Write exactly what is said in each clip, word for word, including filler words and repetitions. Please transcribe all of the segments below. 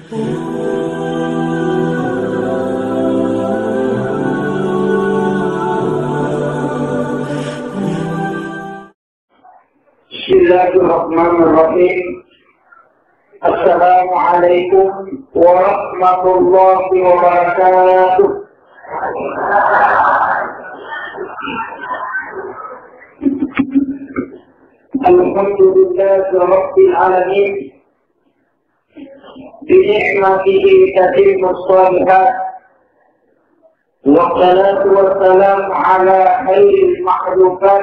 Bismillahirrahmanirrahim. Assalamualaikum warahmatullahi wabarakatuh. Alhamdulillahirabbil alamin. Bi ni'matihi tatimmus shalihat. Wassalatu wassalamu ala khairil makhluqat.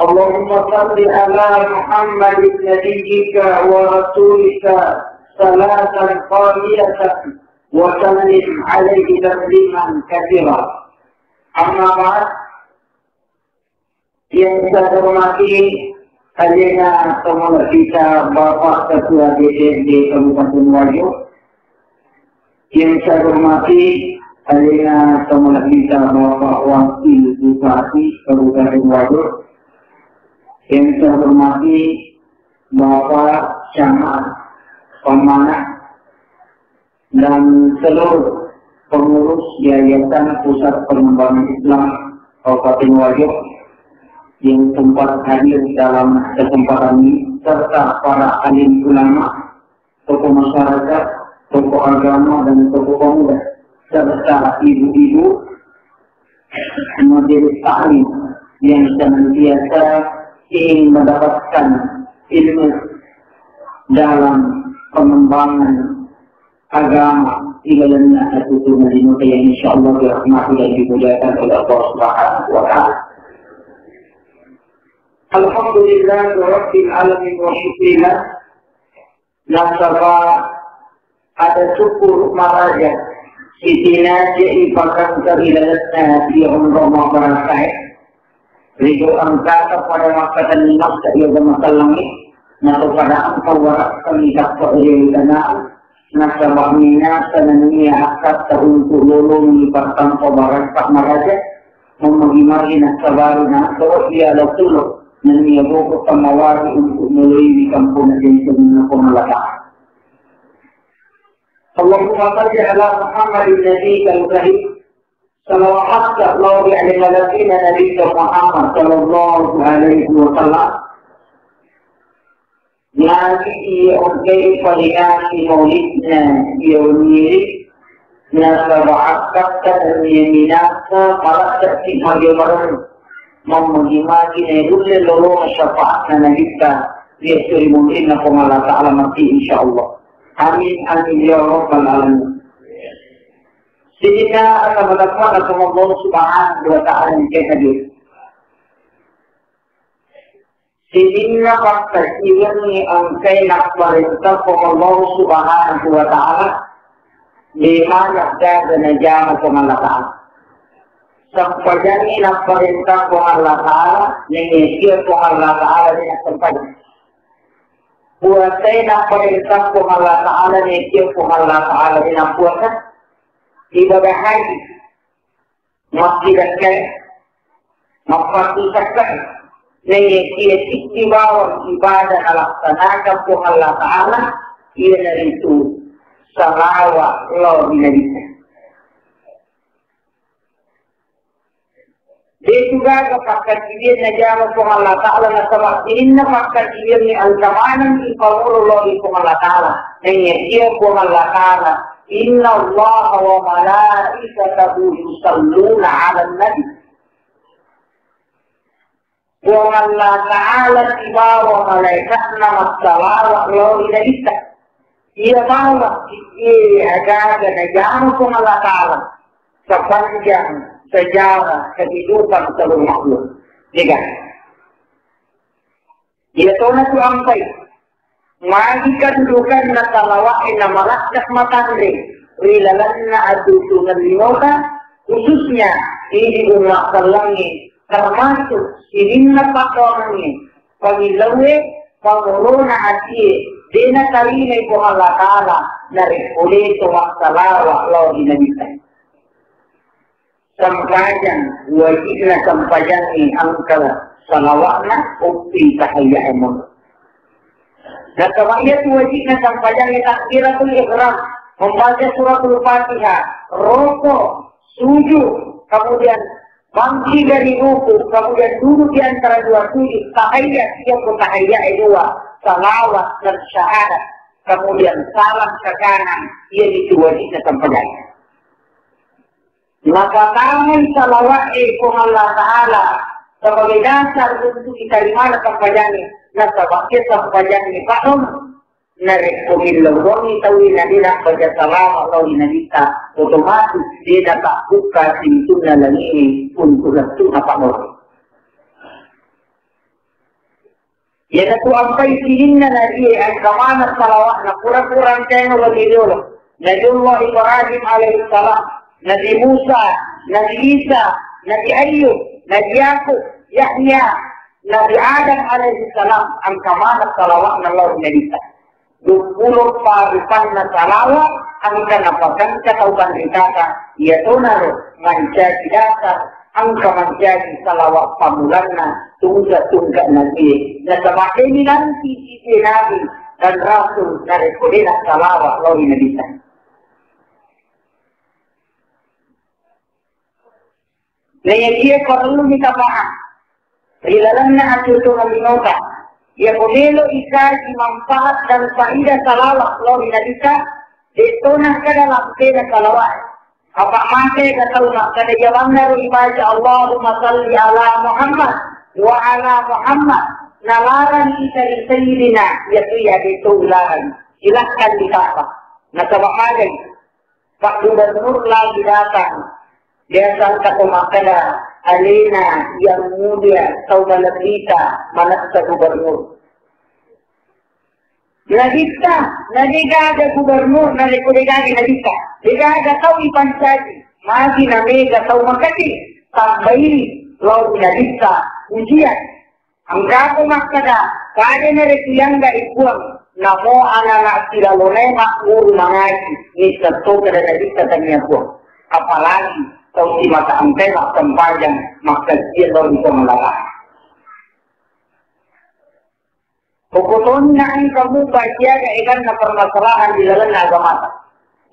Allahumma salli ala Muhammadin nabiyyika wa rasulika salatan kamilatan wa sallim alaihi tasliman katsira. Amma ba'd. Yang saya hormati Alena Tomalebbita Bapak Ketua D P R D Kabupaten Wajo, yang saya hormati Alena Tomalebbita Bapak Wakil Bupati Kabupaten Wajo, yang saya hormati Bapak Camat, Pamanah, dan seluruh pengurus Yayasan Pusat Pengembangan Islam Kabupaten Wajo yang sempat hadir dalam kesempatan ini, serta para alim ulama, tokoh masyarakat, tokoh agama, dan tokoh pemuda, serta ibu-ibu majelis taklim yang senantiasa ingin mendapatkan ilmu dalam pengembangan agama ilalenna atuturna linoka yang insyaallah dirahmati dan dimuliakan oleh Allah Subhanahu wa Ta'ala. Alhamdulillah Rabbil Alamin wa syukrillah. Nasaba ada syukur maraja, sitinajai pakangka ilalenna iya onrong mabbarakae, ri gau engkata pada makkatenni makka iya gama sellangnge, nato pada engka warakkangi tappa ri tanah, nasaba minasa nennia akkatta untuk lolongi pattampa barakka maraja, Mammagi-magi nassabari naddoro iya lo tulo nennia boko pangawari untuk meloiwi kampona jentenna Puang Allah Ta'ala. Allahumma salli ala Muhammadin nabiyikal karim. Salawat lao ri alena Nabi Muhammad sallallahu alaihi wasallam. Nagi iya engkae paringati maulidna iya wenniwi, nasaba akkatta nennia minasa maladde'si mage marennu. Mammagi-magi naerulle lolona syafaatna Nabitta ri esso ri munrinna Puang Allah Ta'ala matti, insyaallah. Amin, amin, ya rabbal alamin. Sininna ata manabbana Puang Allah Subhanahu wa Ta'ala engkae hadir. Sininna pakkaciwengngi engkae napparenta Puang Allah Subhanahu wa Ta'ala, de maneng gaga najama Puang Allah Ta'ala. Sempajangngi napparenta Puang Allah Ta'ala, nenniya Puang Allah Ta'ala de nassempajang. Puasae napparenta Puang Allah Ta'ala, nenniya Puang Allah Ta'ala de nappuasa. Ibadah haji, makkidakkai, mappattusakkai, naiyaki siddi bawang ibadah nalaksanakan Puang Allah Ta'ala, iyanaritu salawa lao ri Nabitta. Detu gaga pakkaciwiang najama Puang Allah Ta'ala, nasaba sininna pakkaciwiangnge engka maneng ipamolo lao ri Puang Allah Ta'ala. Naiyaki Puang Allah Ta'ala, "Innallaha wa malaikatahu yusalluna 'alan nabi." Puang Allah Ta'ala sibawa malaikatna massalawa lao ri Nabitta. Iya bawang siddi aga-aga najama Puang Allah Ta'ala sepanjang sejarah kehidupan seluruh makhluk. Niga? Iya tona tu ampai. Magi kadudukanna salawa'e na maladde' matanre ri lalenna atutureng linoka, khususnya idi umma sellengnge, termasuk sininna padoangengnge, pamillauwe, pangorona atie, de natarimai Puang Allah Ta'ala narekko de to massalawa lao ri Nabitta. Sempajang, wajibna sempajangnge engka salawa'na, uppi tahiyya emon. Nasaba iyatu wajibna sampajangnge takbiratul ihram, membaca suratul Fatihah, roko, sujud, kemudian bangkit dari ruku, kemudian duduk di antara dua sujud, tahiyat, iya ko tahiyat dua, salawat dan syahadat, kemudian salam ke kanan, iyatu wajibna sampajangnge. Napatamai salawa'e Puang Allah Ta'ala sebagai dasar untuk ditarimana sampajangnge, nasaba ke sampajangnge padom. Narekko millau doangngi tauwe nadena baca salawat lao ri Nabitta, otomatis dena tabbukka pintunna langi'e untuk lettu'na padom. Iyanatu ampai sininna nabie engka maneng salawa'na pura-pura engkae naolai riolo. Nabiullah Ibrahim alaihissalam, Nabi Musa, Nabi Isa, Nabi Ayyub, Nabi Yakub, Yahya, Nabi Adam alaihissalam, engka maneng salawa'na lao ri Nabitta. Duappulo eppa rupanna salawat engka napakengka tau panritata, iyatonaro mancaji dasar engka mancaji salawat pammulanna tungke-tungke nabie. Nasaba deni nanti sise nabi dan rasul narekko dena salawat lao ri Nabitta. Naiyakiya parelluni tapahang ri lalenna atutureng linota. Iyako melo ikaji manfaat dan faidah salawat lao ri Nabitta, de'to nakkeda lampena salawat. Apa mate ga tau makkeda, iya bannaro ibaca Allahumma salli ala Muhammad wa ala Muhammad, nalarang ita ri Sayyidina, iyatu iya de'to ularang. Silahkan ditapa. Nasaba magai Pak Gubernur lagi datang. Biasa engka to makkeda, alena yang mulia tau malebbita manessa gubernur. Nabitta, na degaga gubernur, narekko degaga nabitta, degaga tau ipancaji, magi namega tau makati, tambaini lao ri Nabitta ujian. Engkako makkeda, kadenere kuyangga i Puang, namo anana silalonae magguru mangaji, nisseng to kada nabitta tania Puang. Apalagi tau simata engkae massempajang, makkasiang lao ri Puang Allah Ta'ala. Pokotonna engka mupa siaga eganna permasalahan di lalenna agamata.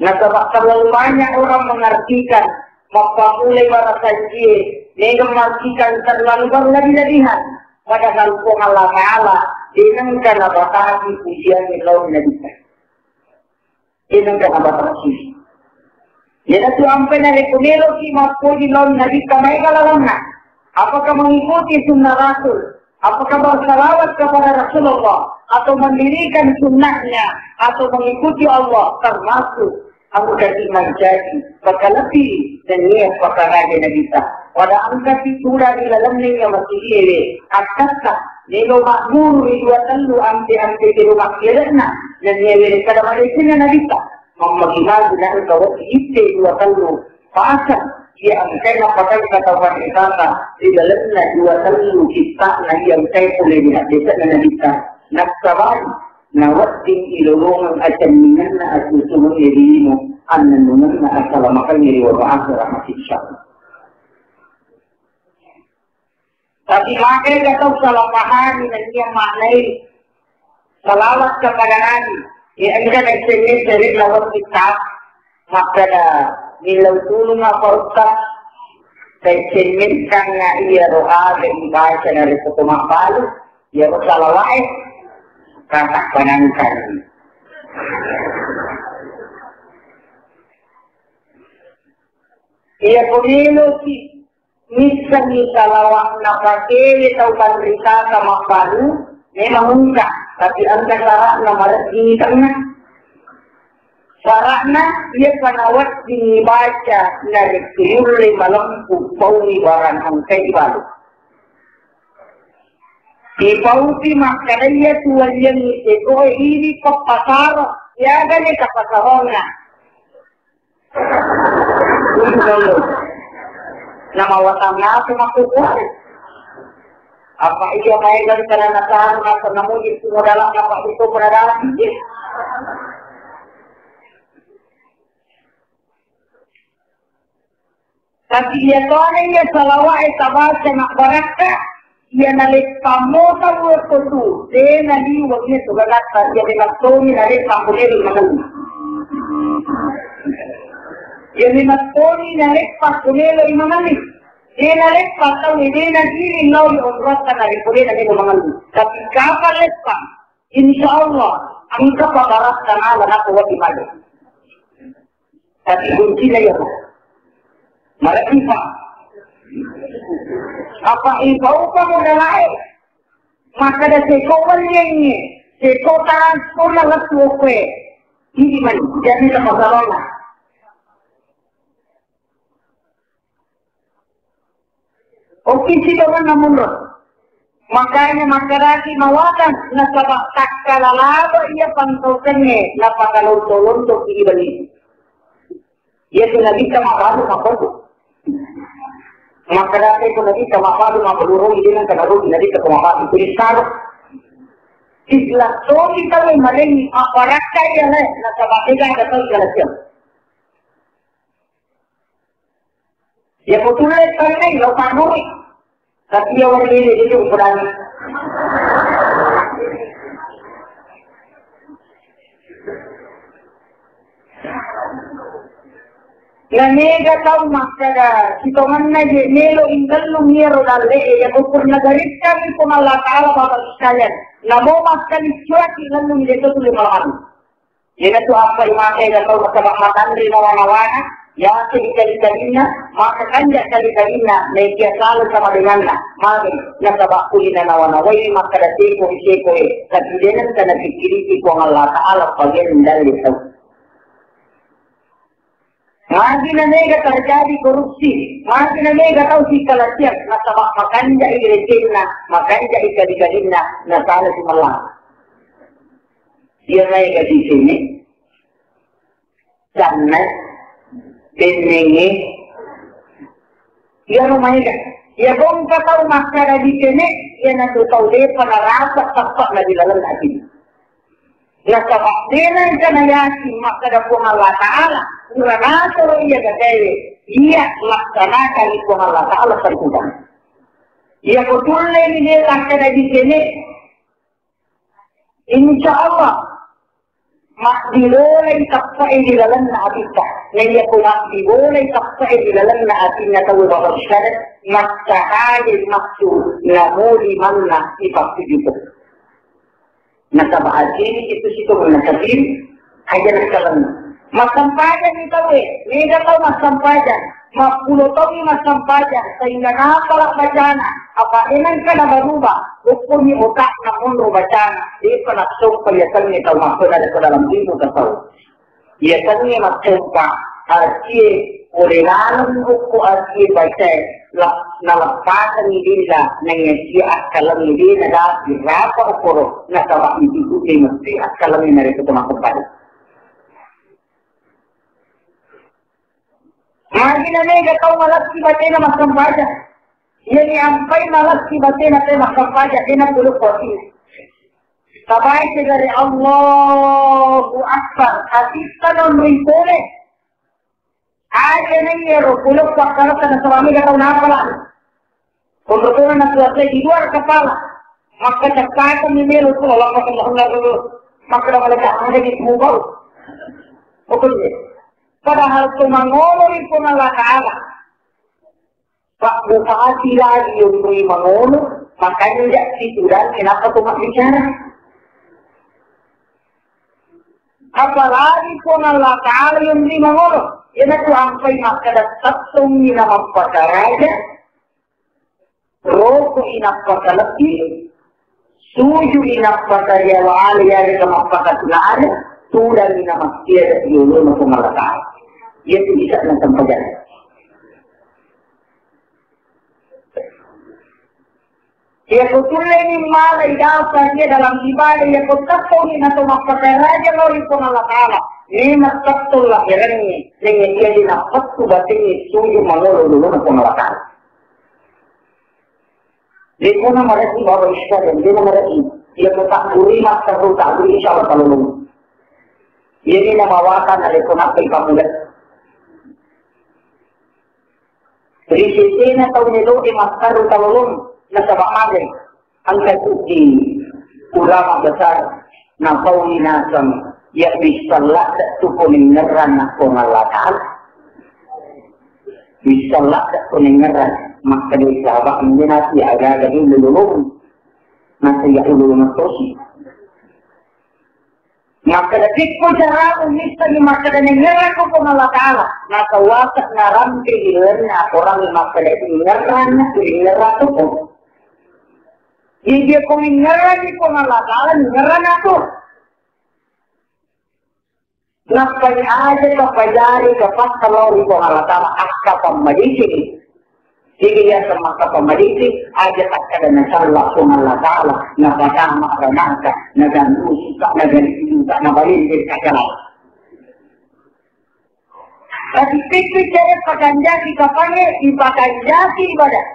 Nasaba terlalu banyak orang mengartikan, mappammulai bara sanjie, mega mengartikan terlalu berlebih-lebihan. Padahal Puang Allah Ta'ala de nengka nabatasi pujianna lao ri Nabitta. De nengka nabatasi. Iyanatu ampai narekko meloki mappoji lao ri Nabitta, maega lalanna. Apakah mengikuti sunnah Rasul? Apakah bersalawat kepada Rasulullah atau mendirikan sunnahnya atau mengikuti Allah, termasuk engkaki mancaji pakalebbi nennia pakaraja Nabitta. Pada engkaki tudang ri lalenna iya masigi'e, akkatta melo magguru ri dua tellu ampe-ampe kero makkere'na nennia were kada madecengna Nabitta. Mammagi-magi na engka wedding itte dua tellu pasang iya engkae napakengka tau panritata ri lalenna dua tellu kitta'na iya engkae pole ri haddese'na Nabitta. Nassabai nawedding ilolongeng acenningenna asusungengnge ri lino, annennungenna asalamakengnge ri wabah akhera, masissa. Tapi maega tau salah pahami nennia maknai salawat kepada Nabi. Ya, engka S M S dari lawan kitab makkeda, millau tulung apa Ustaz? S M S kan iya ro aga ibaca narekko to mabbalu, iya ro salawat e kata penangkan. Iya ko meloki missengngi salawat napakewe tau panritata mabbalu, memang engka, tapi engka sara'na mareddingi tengnga. Sara'na, iya panaweddingi baca narekko yulle malempu pauni barang engkai balu. Ipaupi makkeda iya tuwalliangngi tekoe idi pappasaro, iyagane kapasaronna. Namawatang nasu makkukuari. Apa iya maega ri tanana taru, apa namuji tu modalak, apa itu modalak. Tapi iya tona iya salawa'e tabaca mabbarakka, Iya naleppammo tau wettu tu, de naliweng iya tu gagatta, iya memang toni naleppang ko melo imangelli. Iya memang toni naleppang ko melo imangelli. De naleppang tau de nagiling lao ri onroatta narekko de namelo mangelli. Tapi kapang leppang, insya Allah, engka pabarakkang ala nako wati male. Tapi kuncina iya, Bu. Marakipa. Apa ipa-upa modalae? Makkeda seko welliengnge, seko transport na lettu okkoe. Idi mani, jadi sama-sama. Okkisi tongenna munro. Makanya makkedaki mawatang nasaba takkala laba iya pantaukengnge napakalonto-lonto ki ibani. Iya tu nabitta mabbadu mappodo. Makkedaki ko nabitta mabbadu mappodo rogi dengan kana rogi nabitta ko mabbadu. Jadi saro. Islam toki tau malengi apparakka iya le nasaba tega ada tau kalasiang. Iya ko tulle tanai lo panui. Tapi iya wari ini itu ukuran. Na mega tau makkeda sitongenna je melo ingellung iyaro dalle e, iya ko purna garikkami Puang Allah Ta'ala Bapak sekalian. Namo makkaliccuaki ngellung je to tulle malam. Iyanatu appai mate ega tau nasaba matanre nawa-nawana, yase ikali-kalinna, maka kanja kali-kalinna, naikia sala sama denganna, mage nasaba kulina nawa-nawai makkeda seko ri seko e, tapi deneng kana pikkiriki Puang Allah Ta'ala pagen dalle tau. Magi na mega terjadi korupsi, magi na mega tau sikalasiang, nasaba makanjai recenna, makanjai kali-kalinna, nasala sumallang. Iya maega sisini, canna, tennengnge, iya maega. Iya bongka tau makkada disene, iya natu tau depa narasa tappa na di laleng ati. Nasaba de nengka na yakin makkada Puang Allah Ta'ala, pura nasoro iya gagae, iya laksanakan Puang Allah Ta'ala perintah. Iya ko tulle ni de lakkada disene, Insya Allah, mabbi bolai tappae di lalenna atinna. Naiya ko mabbi bolai tappae di lalenna atinna tau babassada, maccahayai massu namoli manna ipassujuku. Nasaba atinna itu situ menakabir, aja nakalenna. Massampajang ni tauwe, mega tau massampajang, mappulo taunni massampajang, sehingga napala bacana, apa enangka nabaruba, hukumi otak na monro bacana, depa nassompa yasengnge tau makkeda ko dalam ilmu tasawuf. Yasengnge massompa, artie pole laleng okko artie bacae, la-, naleppasengngi della, naiya sia akkalengnge de nadapi rapa okkoro, nasaba itu de mesti akkalengnge narekko to massampajang. Magi na mega tau malessi batena massempajang. Iyani ampai malessi batena te massempajang, dena puluk kopi. Tabai dari Allahu Akbar, hatitta nonroi pole. Aja na iyaro puluk pakkaletta na salami ga tau napala. Pondokona na kuasai di luar kepala. Maka cakkakan ni melo tu Allah makan Allah dulu. Maka dah malaikat ada di kubau. Pokoknya. Padahal tu mangolo ri Puang Allah Ta'ala. Pak Bupati lagi yonroi mangolo, makanja situdang kenapa tu mak bicara. Apalagi Puang Allah Ta'ala yonroi mangolo. Iyanatu ampai makkada tettong ni na mappakaraja. Roko inappakalebbi, suju inappakariawa ale yarega mappakatuna ale, tudang inamassiada yolona Puang Allah Ta'ala. Iyatu bisa nasempajang. Iyako tulleni mala idafan iya dalam ibadah, iyako tettoni nato mappakaraja lao ri Puang Allah Ta'ala. Memang tettong laherengnge, nengnge iya dinappettu batengnge suju mangolo lolona Puang Allah Ta'ala. Lekona mareki bawa iskalian, dena mareki. Iya ko takburi, makkaru takburi, insya Allah talolong. Iya ni namawata na lekona pe pamula. Risetena tau melo de makkaru talolong. Nasaba magai, engka tu di ulama besar, napaui naseng, ya, wisseng ladde tu ko nengngerang na Puang Allah Ta'ala. Wisseng ladde ko nengngerang, makkeda sahaba, mending nanti aga-aga dulu lulung. Nanti ya dulu matosi. Makkeda, "Pikku caramu missengi makkeda nengngerang ko Puang Allah Ta'ala." Nasaba narampe ilalenna akorang makkeda nengngerang, nengngerang tu ko. Jadi ko nengngerang ko Puang Allah Ta'ala, nengngerang tu. Nappai aja kapajari kapatta lao ri Puang Allah Ta'ala, akka pammadeceng. Jadi, ya, semaka pammadeceng, aja takkeda nasalla Puang Allah Ta'ala, napatama ranaka, naganrusuka, nagarijuka, nabalinde kacala. Tapi pikir cara pakanjaki kapange, dipakanjaki ibadah.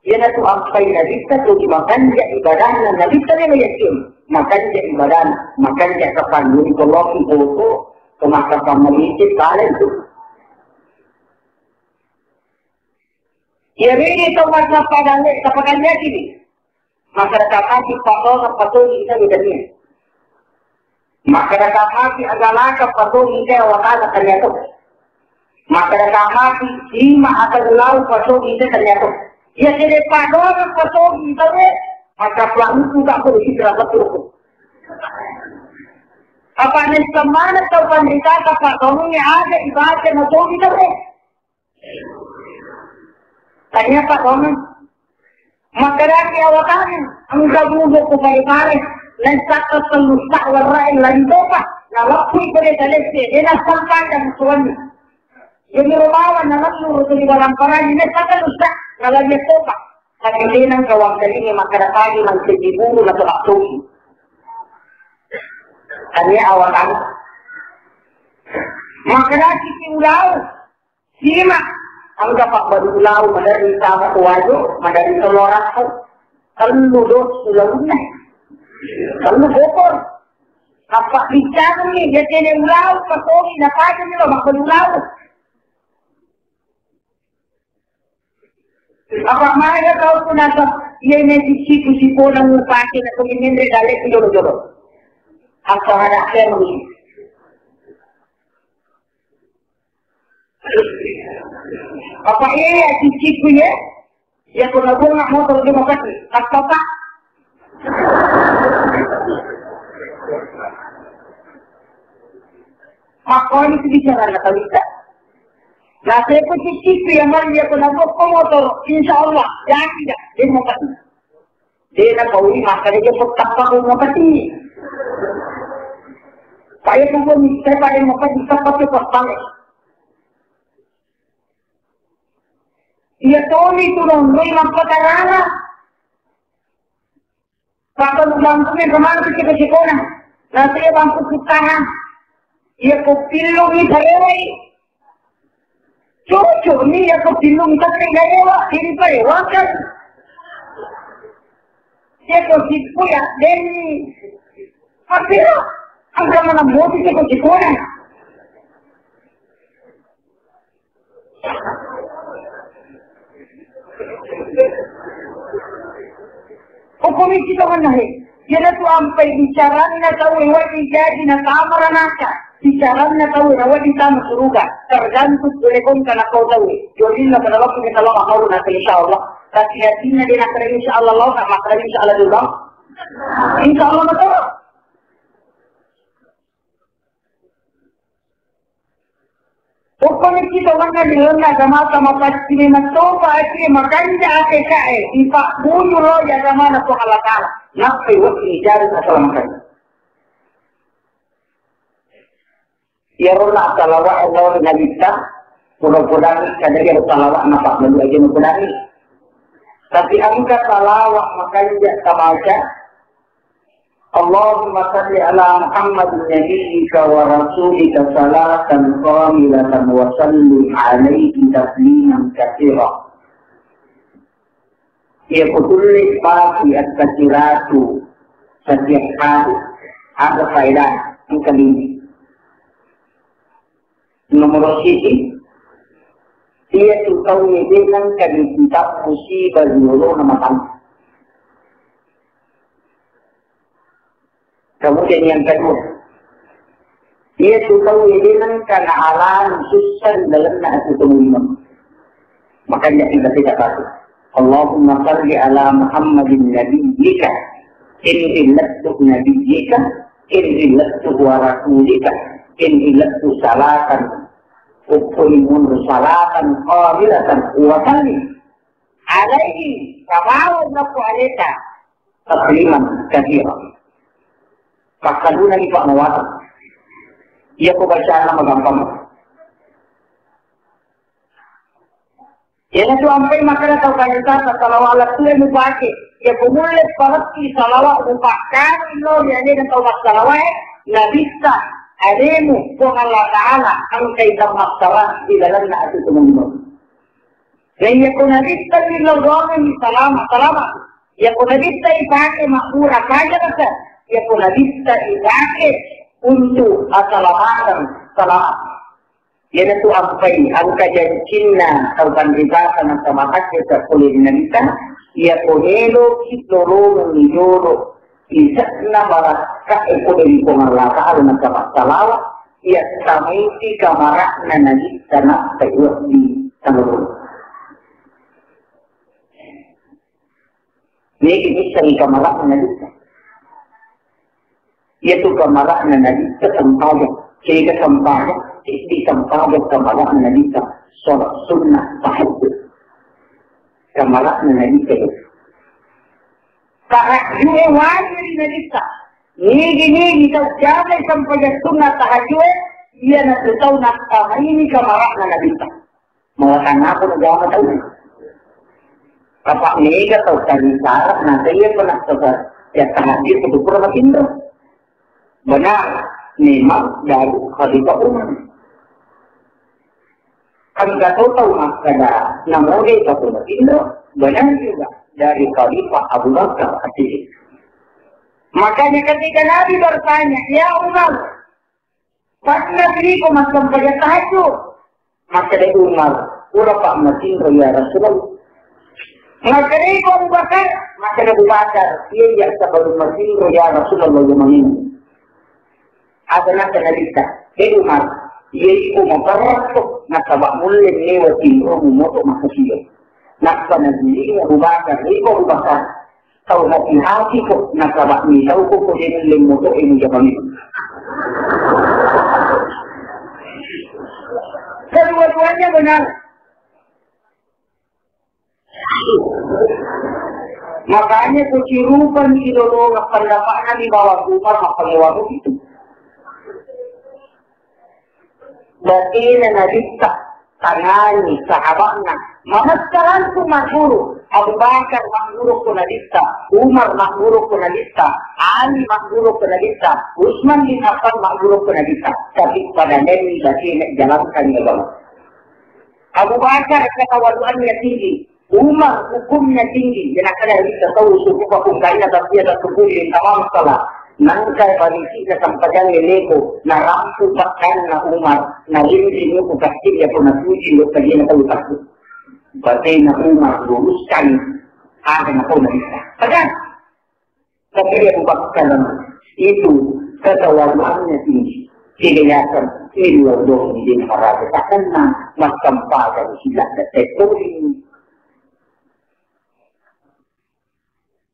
Iyanatu ampai Nabitta tu makanja ibadahna, Nabitta memang yakin makanja ibadahna, makanja kapang, jadi tolong foto, ke maka pammadeceng, paling tu. Iyarega tau massappa dalle, tapakanjaki ni. Makkeda kamaki patonga, patongi kita bedanya. Makkeda kamaki agalaka, patongi kita awatana, ternyata. Makkeda kamaki lima atau ulau, patongi kita, ternyata. Ya, jadi patonga, patongi kita, we. Maka pelaku tak boleh istirahat betul. Apa nih, kemana tau pandita, patongi ada ibaca, patongi kita, we. Tanya Pak Roman, makkedaki awatana, engka bubu ku pare-pare, naissakka tellu sa' warrae lari topa, naleppui pole talesse, de' nassempajang suwenni. Jadi rumawa nalennu ri tuli balamparani, naissakka tellu sa', nalari topa. Tapi tenang kawan kali ini, makkeda tadi, mancing diburu, na tolak toki. Tanya awatana. Makkedaki ki ulau. Sima, engka pabbadu lau maderri sama tuwajo, maderri tello rakko, tellu dos ulaunna, tellu bokor. Apa bicarani, ya tene ulau, pasomi, napajani lo mabbadu lau. Apa maya tau tu nasa, iya ne sisiku sipona mupake na kuminenre dalek jolo-jolo. Apa ada kemi. Apa iya cicciku ya? Ya kuna bunga motor di mokati. Apa pak? Makoni tu bicara na kalita. Na seku cicciku ya mari ya kuna bunga motor. Insya Allah. Jadi dah. Di mokati. De' napaui makkeda je pettappa ko mokati. Pae ko mokati, saya pada mokati, tappa ke pettang. Iya toni tu nonroi mappatarana. Papa lu bangku me kemana tu ceko-cekona. Nanti ya bangku kutana. Iya ko pillungi parewai. Cocok ni ya ko pillungi tapi gaewa, ini parewakan. Iya ko sipu ya, deni. Apa ya? Angka mana moti ceko-cekona. Hukumiki tawanna he. Iyanatu ampai bicaranna tauwe wedding jaji natama ranaka. Bicaranna tauwe na wedding tama suruga. Tergantung pole kongka na kau tauwe. Jolina pada waktu kita lama kau na insya Allah. Tapi hatinya dia nak insya Allah, Allah nak makan insya Allah dulu. Insya Allah betul. Pokoknya kita mana di lena agama sama pasti memang coba aja makanja akekae, ipabbunyu lo ya agama na Tuhan Allah Ta'ala. Nappai waktu ni jari asalamakanja. Iyaro na salawat Allah Nabi ta, pura-pura kada iyaro salawat napa melu aja pura. Tapi angka salawat makanja tabaca, اللهم صل على محمد نبيك ورسولك صلاة كاملة وسلم عليه تسليما كثيرا. Iya kutulle pasi attasiratu setiap hari, ada faedah engka lima. Nomor siji, iya tu tau ye de' nengka dikitab musibah di olona matang. Kemudian yang kedua, iyatu tau de nengka naalani sussa ri lalenna atuo limeng. Makanya kita tidak takut. Allahumma salli ala Muhammadin nabiyyika, in illattu nabiyyika, in illattu wa rasulika, in illattu salatan, ukkuni munru salatan kamilatan wa sallim alaihi, kamawa nakko aleta, tasliman katsira. Pakkalunani Pak mawatang. Iya ko bacana magampang. Iyanatu ampai makkeda tau kanisata salawat lettuwe mupake. Iya ko mulle palettu salawat mupakkani lo ri alena tau massalawae, nabitta alemu Puang Allah Ta'ala engkai tammassala di lalenna atuo limeng. Na iya ko nabitta ri lo doang salama, salama. Iya ko nabitta ipake mabbura saja rasa. Iya ko nabitta ipake untuk asalamateng, salama. Iyanatu ampai engka jancinna tau panripata maka makacce pole ri nabitta, iya ko meloki lolongeng jolo ise'na barakka e pole ri Puang Allah Ta'ala nasaba salawat, iya tamaiti kamara'na nabitta nappai wedding talolong. Nigi missengngi kamara'na nabitta. Iyatu kamara'na nabitta sempajang. Cega sempajang, seddi sempajang kamara'na nabitta. Sholat sunnah tahajud. Kamara'na nabitta. Tahajud e wajib ri nabitta. Nigi-nigi tau jagai sempajang sunnah tahajud e, iyanatu tau nattamaini kamara'na nabitta. Mawatang aku na jama tau. Apa mega tau tadi salah, na saya pernah coba ya tahajud kudu pura matinro. Benar, memang dari Khalifah Umar. Kan gak tahu tahu makkada, namun dia tak pura matinro, benar juga dari Khalifah Abu Bakar As-Siddiq. Makanya ketika Nabi bertanya, "Ya Umar, pernah diriku massempajang tahajud?" Makkeda Umar, "Pura pa matinro ya Rasulullah." Makkeda Abu Bakar, makkeda Abu Bakar, "Iya, iya, sebelum matinro ya Rasulullah, ya manginung." Ada naka nabitta, "Eh Umar, iya iko maperrekko, nasaba mulle mewa tinromu moto makkasiyo." Nappa nabilingi Abu Bakar, "Iko Abu Bakar, tau hati-hati ko, nasaba mitau ko ko de nulle moto e mujamang." Kedua-duanya benar. Makanya kucirupang ilolongeng pendapatna di bawah Umar, maka itu. Batena nabitta, tangani sahabatna. Mamessa langsung magguru. Abu Bakar magguru ko nabitta, Umar magguru ko nabitta, Ali magguru ko nabitta, Utsman bin Affan magguru ko nabitta. Tapi pada nenni batena jalankan ya bang. Abu Bakar ketawaduannya tinggi, Umar hukumnya tinggi, dan akan kita tahu suku pakungkaina tapi ada suku di tamam salah. Nangka barisi na sampajangnge leko, narampu pakkanna Umar, narinri muku kacil ya pernah tuji lo kajina tahu takut. Batena Umar luruskan, ada na tahu na bisa. Tegas. Tapi Abu Bakar itu ketawaduannya tinggi. Tidak yakin, ini loh dong, ini maraga. Karena macam pada sila ketekuri.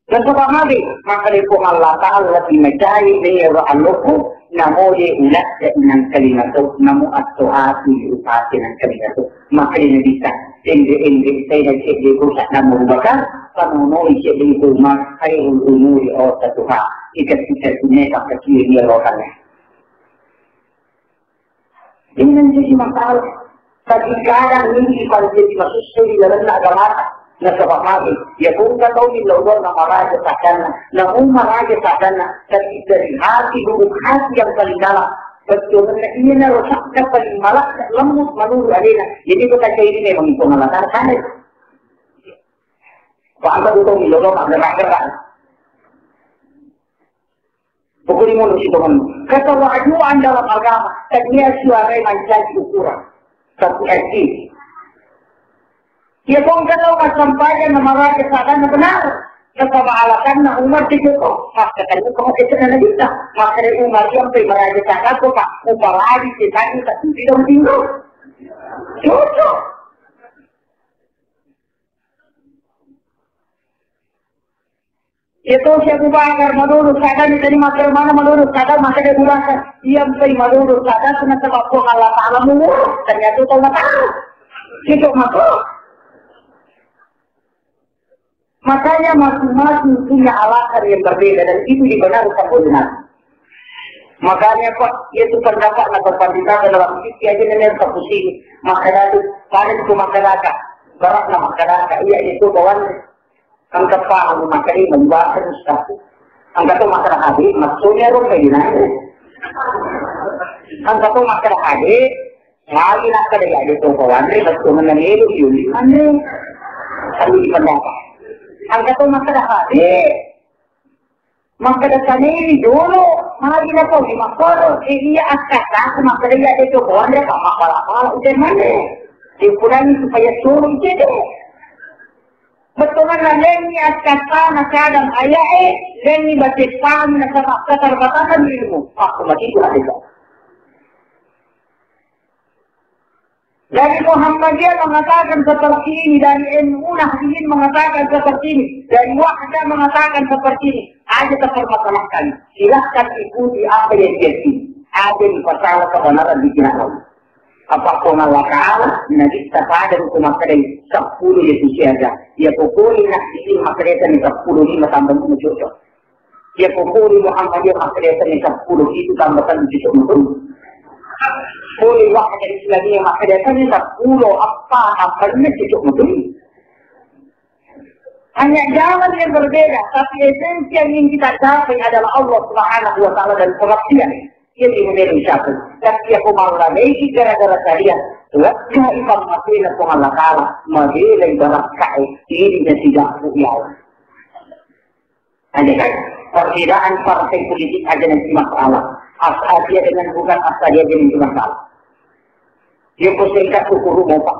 Nasaba magi, makkeda Puang Allah Ta'ala lebih mencari nero alloku, namo ye ulat dan nang kalimato, namo atto ati upati nang kalimato. Makkeda Nabitta, enre-enre sai na cedde ko sadda Abu Bakar, panonoi cedde ko Umar, khairul umuri awsatuha. Ika-ika sunne pakkaciwe dia rohana. Ini menjadi masalah. Tapi kadang ini paling jadi masussa di dalam agama. Nasaba magi, ya bukan tahu di luar nama raja sakana, namu maraja sakana, tapi dari hati, lubuk hati yang paling dalam. Betul, ini naruh sakit paling malah lembut menurut alena. Jadi bukan kayak ini memang itu malah kan. Paham betul di luar gerak-gerak. Pokoknya menurut itu kan. Ketawaduan dalam agama, tania suara mancaji ukuran. Tapi S D. Iya, kong kalau masampaikan nama raja sakana benar. Nasaba alasanna Umar de' cocok, makkatenna ko makkatenna Nabitta, makkeda Umar iya ampai maraja cakappo, Pak, upalagi setangnge tapi tidak tinggal. Cocok. Iya tosi Abu Bakar, madodo sadani tadi makkeda mana madodo sadani makkeda Abu Bakar, iya ampai madodo sadani nasaba Puang Allah Ta'ala muwur, ternyata tau matau. Cocok mako. Makanya masing-masing punya alasan yang berbeda dan itu dibenarkan oleh Nabi. Makanya, Pak, itu pendapat na berpandita dalam fikih aja nih, Pak, pusing. Masyarakat, paling itu masyarakat. Berat na masyarakat. Iya, itu kawan. Angkat paham masyarakat, membahas, Ustaz. Angkat tuh masalah hadis, maksudnya rumah ini. Angkat tuh masalah hadis, Lagi nakkeda iya de' to pawanre, bettuanna melo yuli manre. Tapi di pendapat. Angka to makkeda hade. Makkeda saneni dolo, magi na to di makkoro. Eh, iya akkata aku makkeda iya de' to pawanre, apa makkala-kala udah manre. Diukurangi supaya suruh itu. Bettuanna lenni akkata na kadang ayae, lenni bateppang na sama keterbatasan ilmu. Aku mati itu hadis. Dari Muhammadiyah mengatakan seperti ini, dari N U Nahdliyin mengatakan seperti ini, dari Wahdah mengatakan seperti ini. Aja terpermasalahkan. Silahkan ikuti apa yang dia pilih. Ada yang masalah kebenaran di kira Allah. Apa Puang Allah Ta'ala, Nabi tapada hukum makkedai sepuluh ya suci aja. Ya pokoknya nak bikin makkedai sepuluh lima tambah lima cocok. Iya, pokokna Muhammadiyah makkeda seppulo itu tambah satu cocok mutu. Pole Wahdah Islamiyah makkeda seppulo apa, apa ini cocok mutu. Hanya zaman yang berbeda, tapi esensi yang ingin kita capai adalah Allah Subhanahu wa Ta'ala dan pengabdian. Iya, di Indonesia. Tapi aku mau lagi gara-gara kalian. Lega iman mati na Puang Allah Ta'ala, mabela ibarat kae, ini dan tidak ya Allah. Aja kan, perbedaan partai politik aja nanti masalah. Asal dia dengan bukan asal dia jadi nanti masalah. Dia ko sengkat syukur mau pak,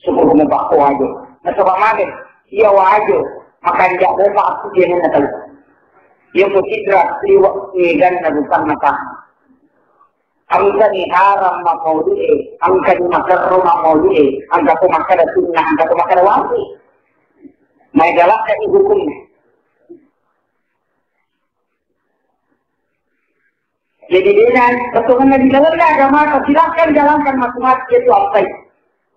syukur mau pak ko aja. Nasaba mage, iya wajo, makan jak mau pak aku dia nena tahu. Dia ko sidra liwat ngegan na bukan mata. Angkani haram mammaudu'e, angkani maserro mammaudu'e, angka ko makkada sunnah, angka ko makkada wajib. Maega lakka dihukum. Jadi beda, bettuanna di dalamnya agama, silahkan jalankan masing-masing itu apa itu.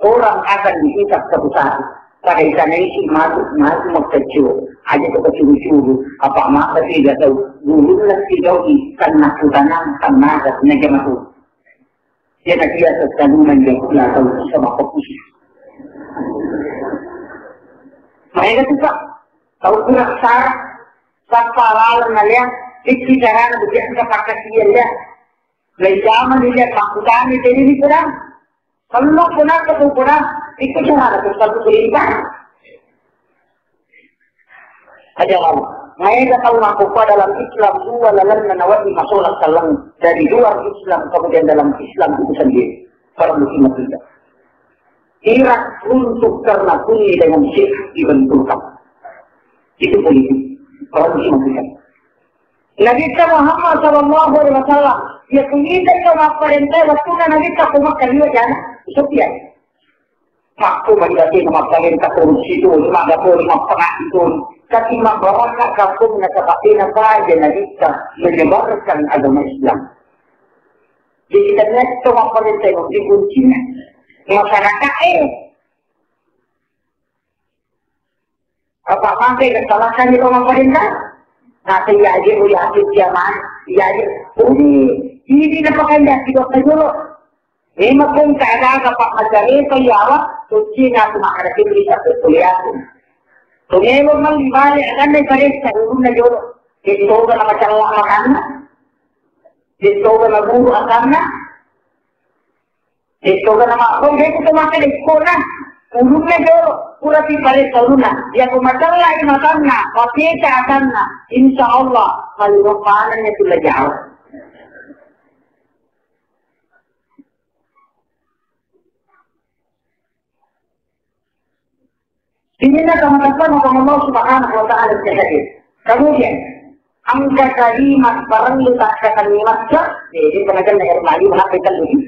Orang akan dihisab satu-satu. Pada ikanai si masuk, masuk mau kecil. Aja tuh kecuru-curu. Apa maka tidak tahu. Guru lah tidak tahu. Karena utana, karena ada, karena jamaah. Dia tak biasa sekali menjawab, tidak tahu sama fokus. Mereka tuh, Pak, tahu kurang syarat, tanpa lawan ngalian, itu cara begitu kita pakai dia, ya. Dari zaman dia, Pak, utama jadi ini kurang. Kalau pernah ketemu pernah, itu cara ada sesuatu perintah. Aja mau. Maega tau makkukua dalam Islam dua lalenna nawedding masolang selleng dari luar Islam, kemudian dalam Islam itu sendiri. Para muslimat kita. Irak runtuh karena sunni dengan syiah dibenturkan. Itu politik. Para muslimat kita. Nabitta Muhammad sallallahu alaihi wasallam, iya kunyita iya mapparenta wattunna Nabitta ko Makkah liwa jana, Sufyan. Makko mani batena mapparenta korupsi toni, maga toni, mappangaddi toni. Tapi mabbarakka kampung nasaba tena paja Nabitta menyebarkan agama Islam. Jadi ternyata mapparenta itu dikuncinya masyarakat eh. Apa sampai kesalahan di pemerintah? Nanti ya aja, oh ya aja, dia mah, ya aja. Uni, ini apa kan dah tidak dulu. Memang pun tak ada apa macam itu ya Allah. Suci nak makan itu bisa kuliah. Tumelo mali balik akan dari pada urunna jolo. Itu kan macam makan. Itu kan guru akan. Itu kan nama kau dia itu makan itu nah. Urunna jolo, pura pi pare taunna. Ya ko masalah ini makanna, papeta akanna. Insya Allah, kalau rohana itu lah jauh. Sininna tamatanna Allah Subhanahu wa Ta'ala. Kemudian, engka kalimat parellu takkatenni macca, eh, di tengah-tengah air mani, mengapa itu?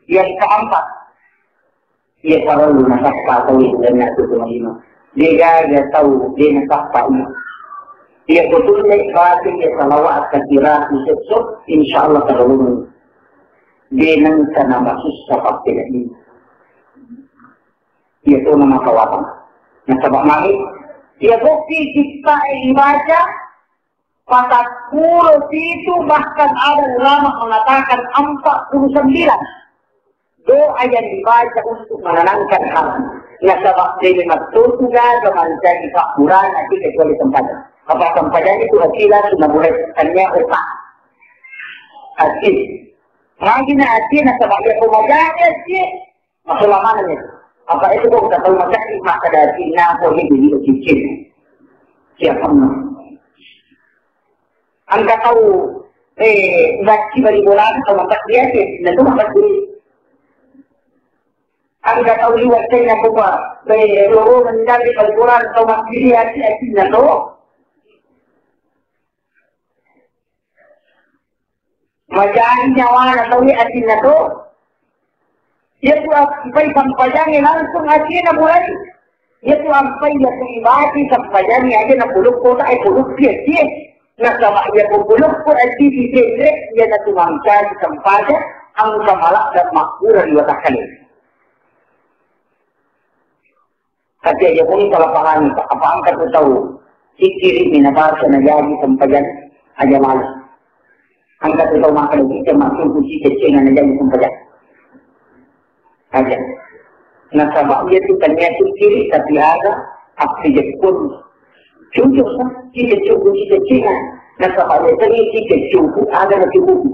Yang keempat, iya parellu nasappa tau itu dan itu cuma lima. Degaga tau de nasappa iya. Iya betul nih, baca iya salawat kira-kira, insya Allah terlalu. De nengka namasussa pappedani. Iya to nama kawatang. Nasaba magi, iya bukti cipta ibaca, patappulo situ, bahkan ada ulama mengatakan empat puluh sembilan doa yang dibaca untuk menenangkan hati. Nasaba dewe mattotu gaga mancaji pakkurana kita kecuali sempajang. Apa sempajang itu hasilnya cuma boleh tanya otak. Hati. Magi na hati nasaba iya pemajanya sih. Masalah mana nih? Apa itu kok kita tahu macam ini maka dari sini aku ini jadi cicil. Siapa mah? Engka tau, eh, bacci bali bolana tau matakbir, na tu matakbir. Engka tau liwat ceng na kupa, eh, loro menjadi bali bolana tau matakbir, atinna to. Majani nyawana tau, atinna to. Iya tu ampai sampajangnge langsung atinna mulai. Iya tu ampai iya tu ibati sampajangnge aja na pulukko ta, eh, pulukki atie. Nasaba iya pulukko atie di jere, iya na tu mangkaji sampaja, engka mala dan makura di watakkale. Tapi aja pun salah pahami, apa engka tu tau sikiri mina baca na jaji sampajan aja malas. Engka tu tau makan kita masuk kunci ceceng na jaji sampajan. Aja. Nasaba iya tu tania sikiri tapi ada api jepun. Cucuk sa, kita cukup kita cina. Nasaba iya tania kita cukup ada na cukup.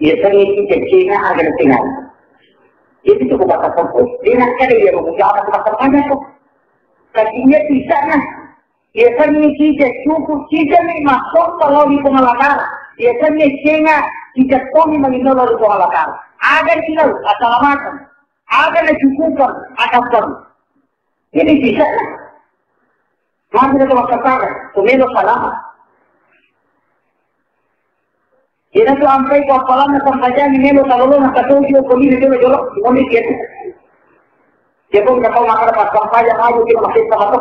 Biasanya itu cecina ada na tinggal. Jadi cukup bakal fokus. Dia nak cari dia mau jawab bakal tanya tu. Tapi dia bisa nah. Biasanya kita cukup kita ni masuk kalau di pengalakar. Biasanya singa kita koni menginol di pengalakar. Ada di laut asal makan. Ada na cukupan akan. Jadi bisa nah. Magi na to makkatara, to melo salama. Iyana tu ampai ko appalanna sampajangnge melo talolona katojo ko lino jolo-jolo, ngombe kiatu. Jepong ka tau makkada passampajang maju kita masih sama to.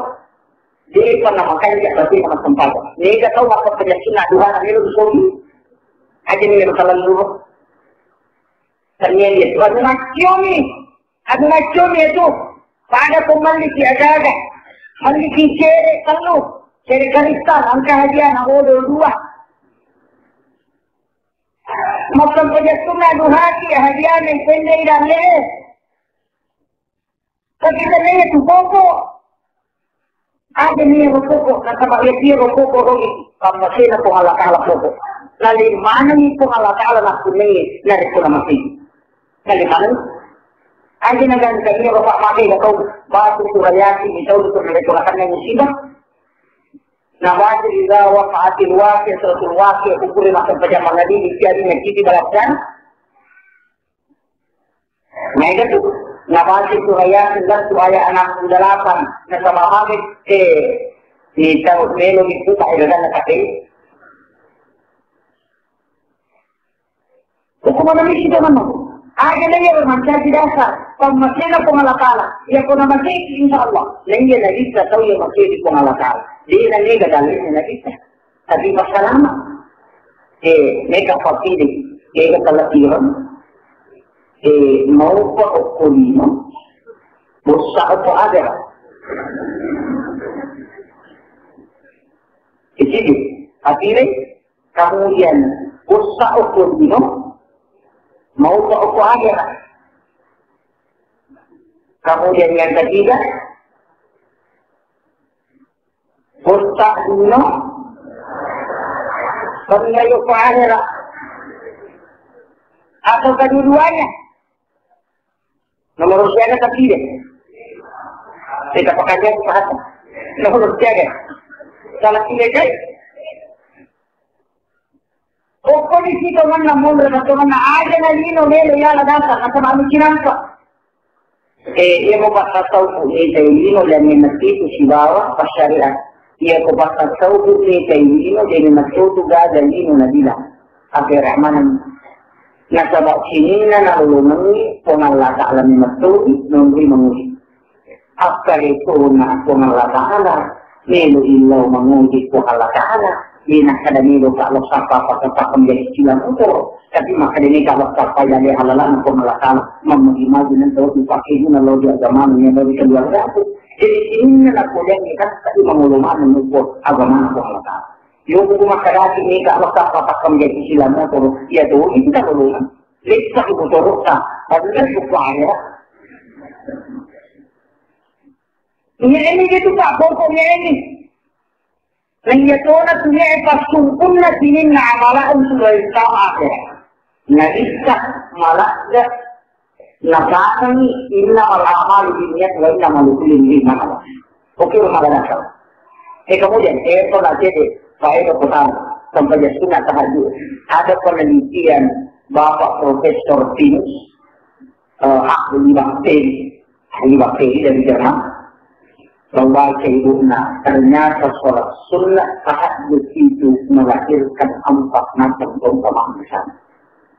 Jadi pernah makanya dia berarti sama sampaja. Nega tau makkada penyakit na duha na melo disogi. Aja ni melo salah dulu. Tanya dia tu ada nak kiomi. Anu maccomi itu, pada ko malliki aga-aga, malliki cere tellu, cere karistal, engka hadiah na odol dua. Makkeda pajassunna duhaki hadiah na pendei dalle. Tapi teneye tu koko. Aja ni rokoko, nasaba iya ro koko rogi, pammasena Puang Allah Taala koko. Nalli manengi Puang Allah Taala nakkunnai narekko namasei. Nalli maneng. Aja na gangka iya ro pammasena kau, batu surayati, mitau tu narekko nakenna musibah. Nabaca juga waqa'atil waqi'ah, suratul waqi'ah, kukure massempajang mangadi, tiadi nakiti balakkang. Maega tu, nabaca surah Yasin lettu ayat enam puluh delapan, nasaba magi, eh, ni tau melo ni puta ega ganna kate. Hukuman misi to manu. Aja na iya mancaji dasar, pammasena Puang Allah Taala. Iya ko namasei, insya Allah. Na iya na bisa tau iya masei di Puang Allah Taala. Dia na mega dalilnya na bisa. Tapi masalahna, eh, mega papilih, mega talatiran, eh, maupa okko lino, bossa okko agara. Jadi, hati-hati, kemudian bossa okko lino, maupa okko agara. Kemudian yang ketiga, Botta dino, pengayo ko ahera. Atau kedua-duanya. Nomor siaga tapi deh. Kita pakai bahasa. Nomor siaga. Salah pilih, guys. Okko ni si tongenna monro na tongenna aja na lino melo yala data, nasaba anu cinampa. Eh, iya mo passassauku ni tai lino dan ni matitu sibawa passyariat. Iya ko passassauku ni tai lino dan ni matitu gaga lino nabila. Akhir rahmanan. Nasaba sininna nalolongengngi Puang Allah Ta'ala memettoi nonroi manguli. Akkaletona Puang Allah Ta'ala, melo illau mangoji Puang Allah Ta'ala. Dena kada melo ka Allah sapa apa sapa menjadi sila motor. Tapi makkada mega Allah sapa ilale halalana Puang Allah Ta'ala. Mamagi-magi nang tau dipakai guna lo di agama, lo di keluarga aku. Jadi sininna napoleang kan tapi mangolo maneng nuko agama Puang Allah Ta'ala. Yo, ku makkadaki mega Allah sapa apa menjadi sila motor. Iya tuh, ini kita belum. Lessa ku toro'ta, padahal ku kuaja. Nye'ni gitu, Pak, pokok nye'ni. Naiya tona tu nye'e passumpunna sininna amala'e sudah taat ya. Narissa mala'ga nasangi innamal a'malu binniyat wa innamal likulli imri'in ma nawa. Oke, rumah gadang. Eh, kemudian, eh, pernah jadi, saya ke petang, sampai jam setengah tahajud. Ada penelitian Bapak Profesor Pinus, eh, ahli bakteri, ahli bakteri dari Jerman. Membaca ibunya, ternyata sholat sunnah tahajud itu melahirkan empat macam keutamaan besar.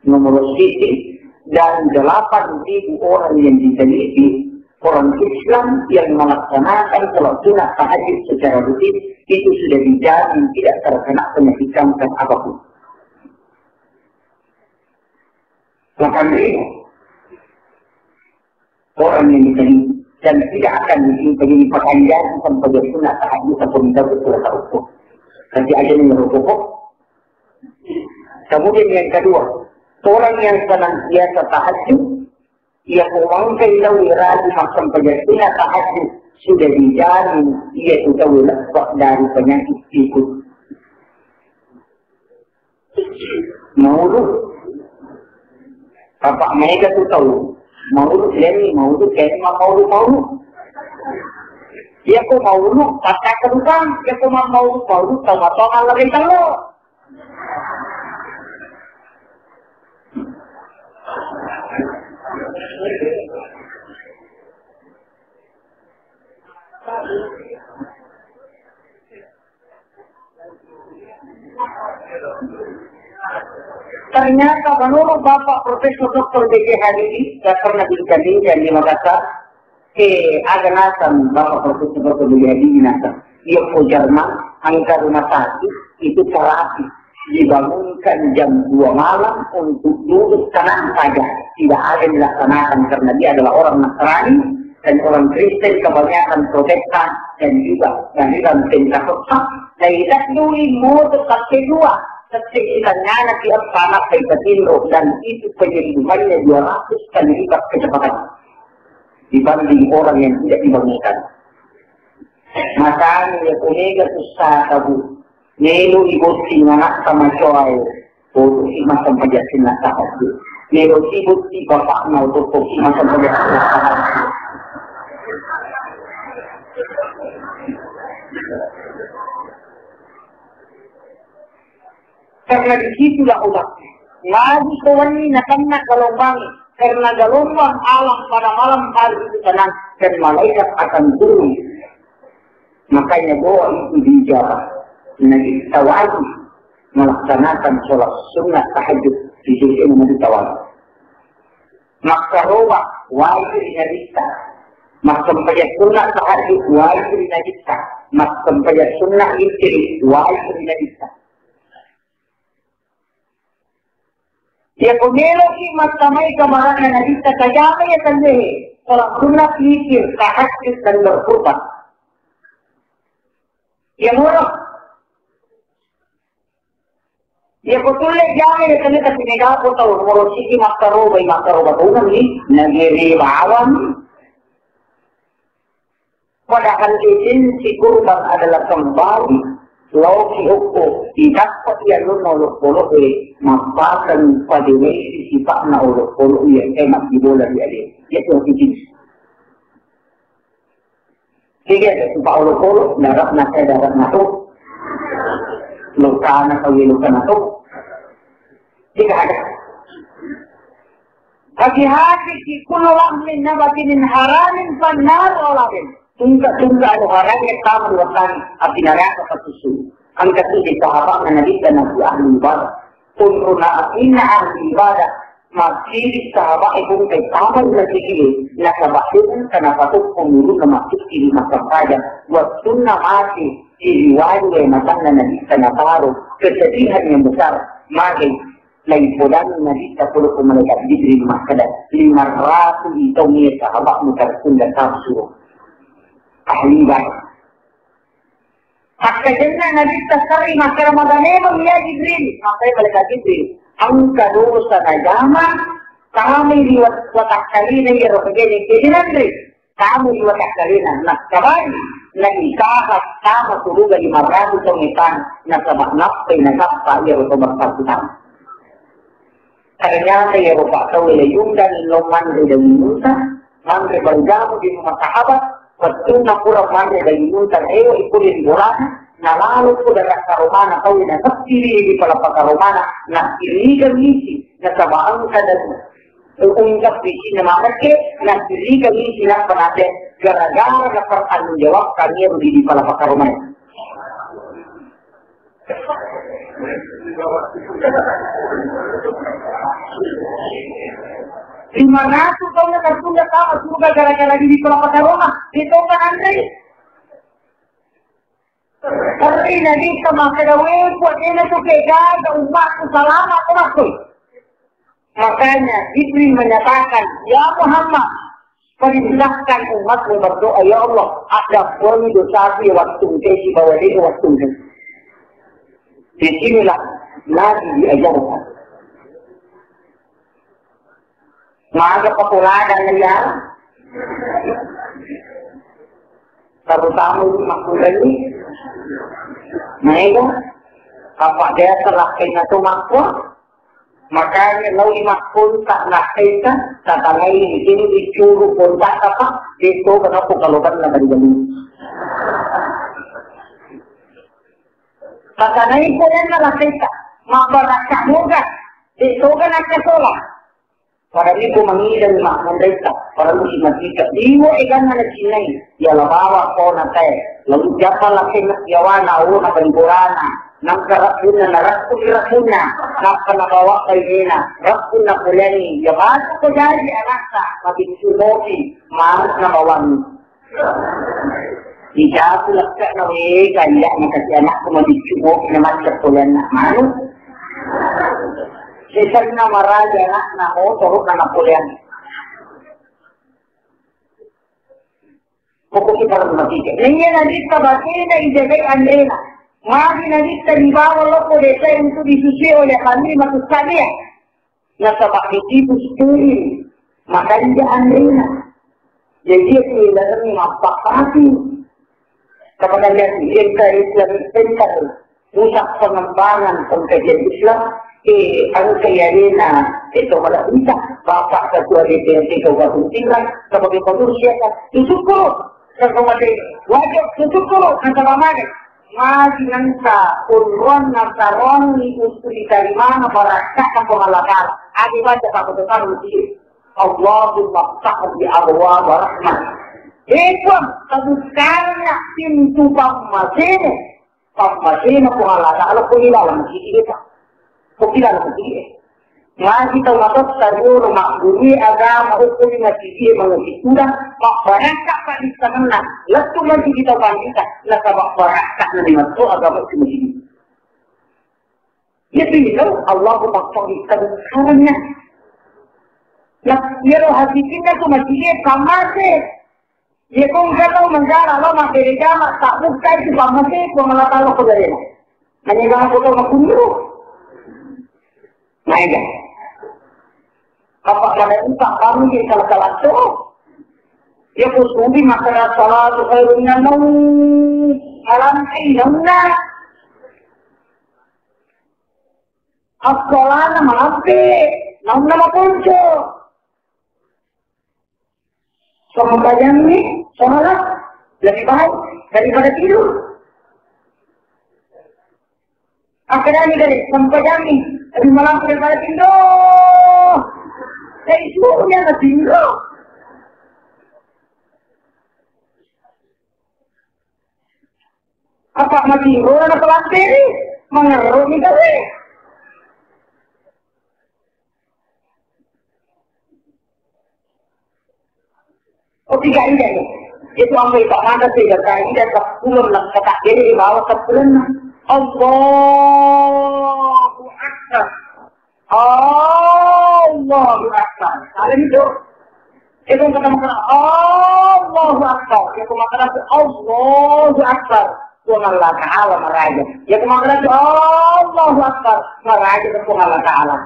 Nomor sisi, dari delapan ribu orang yang diteliti, orang Islam yang melaksanakan sholat sunnah tahajud secara rutin itu sudah dijamin tidak terkena penyakit kanker apapun. Delapan ribu orang yang diterima dan tidak akan ditimpa jadi pekerjaan sampai dia pun tak ada satu minta betul tak ukur. Nanti aja yang rokok. Kemudian yang kedua, orang yang senantiasa tahajud, ia pemangkai lau rajin makan pejatina tahajud sudah dijamin ia itu tahu lepas dari penyakit tikus. Maulu. Bapak mega tu tau. Maulu, leni, maulu, leni, maulu, maulu. Iya ko maulu, kata kedukang. Iya ko ma-, maulu, maulu, tau ma-, tau ma-, lebih telo. Ternyata menurut Bapak Profesor Doktor B J Habibie, yang pernah bincang-bincang di Makassar, eh, ada nasang Bapak Profesor Doktor B J Habibie nasang. Iya ko Jerman, angka rumah sakit itu terapi dibangunkan jam dua malam untuk duduk tenang saja. Tidak ada yang dilaksanakan karena dia adalah orang Nasrani dan orang Kristen kebanyakan Protestan dan juga aliran Pentakosta. Dai teddui moto tette dua, tette sitangngana ki eppa nappai patinro dan itu penyembuhannya dua ratus kali lipat kecepatan dibanding orang yang tidak dibangunkan. Makanya ya kumega susah tabu. Melo ibotting anakta macoae, bodoh si masang pajasinna tahajud. Melo ibotting bapakna, bodoh si masang pajasinna tahajud. Karena di situlah obatnya. Ngaji ko wenni nakenna gelombang, karena gelombang alam pada malam hari itu tenang dan malaikat akan turun. Makanya doa itu diijabah. Nabitta wajib melaksanakan sholat sunnah tahajud di sisi Nabitta wajib. Makkaroba wajib ri Nabitta. Massempajang sunnah tahajud wajib ri Nabitta. Massempajang sunnah witri wajib ri Nabitta. Iya ko meloki mattamai kamarana Nabitta, tajama iya kallehe, sholat sunnah, zikir, tahajud, dan berkurban. Iya moro. Iya ko tulle jama iya kalle, tapi mega ko tau moro siki makkarobai, makkaroba tongeng ni, nagere bawang. Padahal esensi kurban adalah kembali laoki okko, idappa iya lonna olokkolok e, mappaseng padelai sipakna olokkolok iya, eh, mabbibola ri ade. Iya tu esensi. Tiga ada sipak olokkolok, daratna saya daratna tu, lokana kau lokana tu. Tidak ada. Hati-hati ki kullu lahmin nabata min haramin fannaru aula bih. Tungka-tungka anu haramnya tama ri wettangnge, api neraka pasusu. Engka tu di sahabatna Nabitta naku ahli ibadah. Kunruna atinna ahli ibadah. Makkiri sahabat e kungkai tama ri rezeki e. Nasaba de engka napatoppo muruna makkiri massempajang. Wettunna mate, siriwali wae matanna Nabitta nataro. Kesedihan yang besar. Magai. Laipodangi Nabitta pole ko malaikat Jibril makkeda, "Lima ratu itaung iya sahabatmu tarsunda tafsuro." Ahli ibadah. Akkajenna Nabitta sarri makkeda, "Maga memang ya Jibril?" Makkeda malaikat Jibril, "Engka dosa najama, tamai ri wat-, watakkalena iyaro kejadian-kejadian nanre." Tamu ri watakkalena, nakkabari, naitaha tama suruga lima ratu tau metang, nasaba nappai nasappa iyaro to mappasutama. Ternyata iyaro pattauwe le yundang lo manre daging unta, manre baru jamu di rumah sahabat, wettunna pura manre daging unta, ewa ipure ri bolana, nalalo ko darakka romana tauwe naseppiri di palapaka romana, nakkiriga misi, nasaba engka daging Ungkap pisinna mamekke, nassirikami sinappa nate, gara-gara napertanggung jawabkan iyaro di, di pala pakkaromae. Lima ratus taunna tertunda tama surga gara-gara di, di pala pakkaroma, di tongka nanre. Tapi Nabitta makkeda, "We Puang, dena tu kegaga umatku salama ko makkoi." Makanya Jibril menyatakan, "Ya Muhammad, perintahkan umatmu berdoa, ya Allah, ada pun dosaku ya waktu engke sibawa de waktu engke." Disinilah Nabi diajarkan. Maga papoladang ya. Terutama di makkudangi. Maega. Apa biasa lakkainna tu makku. Makanya lawi makkunta lakkaita, tatangai ini dicuru kontak apa, itu kenapa kalau kan lagi beli. Tatanai ko yang lakkaita, mabbarakka moga, itu kan akka sola. Pada miko mangidani makkunraita, pada musi matika. Iwo eganna nacinnai, yala bawa kona tae. Lalu japa lakenna siawana, awo na baliborana. Nangka rabbunna, narakku rabbunna. Nappa nabawa bainena, rabbunna poleni. Ya batu ko jaji anakta, mabiccu mopi, maruk nabawangi. Dicapu lekke'na, we, kanja' nakasi anakku mabiccu mopi na macca poleanna manu. Sesenna maraja anakna motoro na napoleang. Pokoknya kalau mati. Naiya Nabitta batena ijagai anrena. Magi Nabitta dibawa loko desa untuk disusui oleh Halimah Sa'diyah. Nasaba ditipu steril, makanja anrena. Jadi, itu ilalengngi mappakkasi. Kepada jadi, enta Islam, enta pusat pengembangan pengkajian Islam, eh, engka iyarena, eh, to mala bisa, Bapak Ketua D P R D Kabupaten Pinrang sebagai pengurus, ya kan? Syukur, wajib syukur, nasaba magi. Magi nengka onroanna saroangngi ustu ditarimana barakka'na Puang Allah Ta'ala. Agi baca satu kali, Allahumma ftah li abwaaba rahmah. Eh, Puang, tabukkanna pintu pammasemu. Pammasena Puang Allah Ta'ala, ko ilalang masigi, Pak. Ko ilalang masigi. Magi tau matossa riolo maggurui agama, okkomi masigi e mangesi tudang, mabbarakka paddissengenna, lettu masigi tau panrita, nasaba barakka nani matto agama okko masigi. Iya tu ilo, Allahumma ftah li abwaaba rahmah. Nah, iyaro hakikinna tu masigi e pammase. Iya ko engka tau manjala lao mabbere jama, tabbukkai tu pammase Puang Allah Ta'ala ko jarena. Hanya jangan ko tau makkuniro. Maega. Apa pada utak kami di salah-salah tu. Ya ko subi makkeda salatu khairun minan naum. Alam ai naunna. Assalana malampe, naunna maponco. Sempajangmi sholat lebih baik daripada tidur. Akkedani gare, sempajangmi lebih malampe daripada tidur. Sai suruh dia na tinro. Apa matinro na pelanteri? Mengeruk ni kali. Oh, tiga ini deh. Itu sampai tak ada sih, kata ini dan sepuluh lah, kata ini di bawah sepuluh. Allahu Akbar. Allahu Akbar. Saling itu. Itu kata makan Allahu Akbar. Itu makan Allahu Akbar. Tuhan Allah Ta'ala maraja. Itu makan Allahu Akbar. Maraja Tuhan Allah Ta'ala.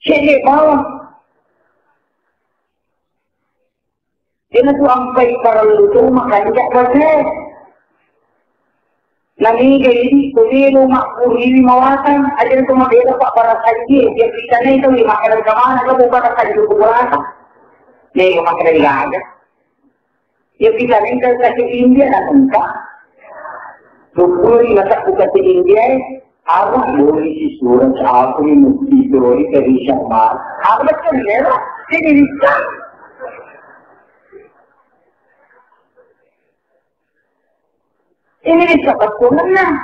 Sini bawah. Dena tu ampai parellu tu makanja base. Naniga idi kumelo makkuriwi mawatang, aja tu mabela pak barasajie, dia pitanai tu lima kali kamana, kamu barasajie kuburata. Nego makkeda digaga. Iya, kita nengka ke India na tengka. Dukuri masa ku ke India, aku boleh si surat aku ni mesti doi dari sama. Apa betul ya lah? Ini bisa. Ini bisa betul mana?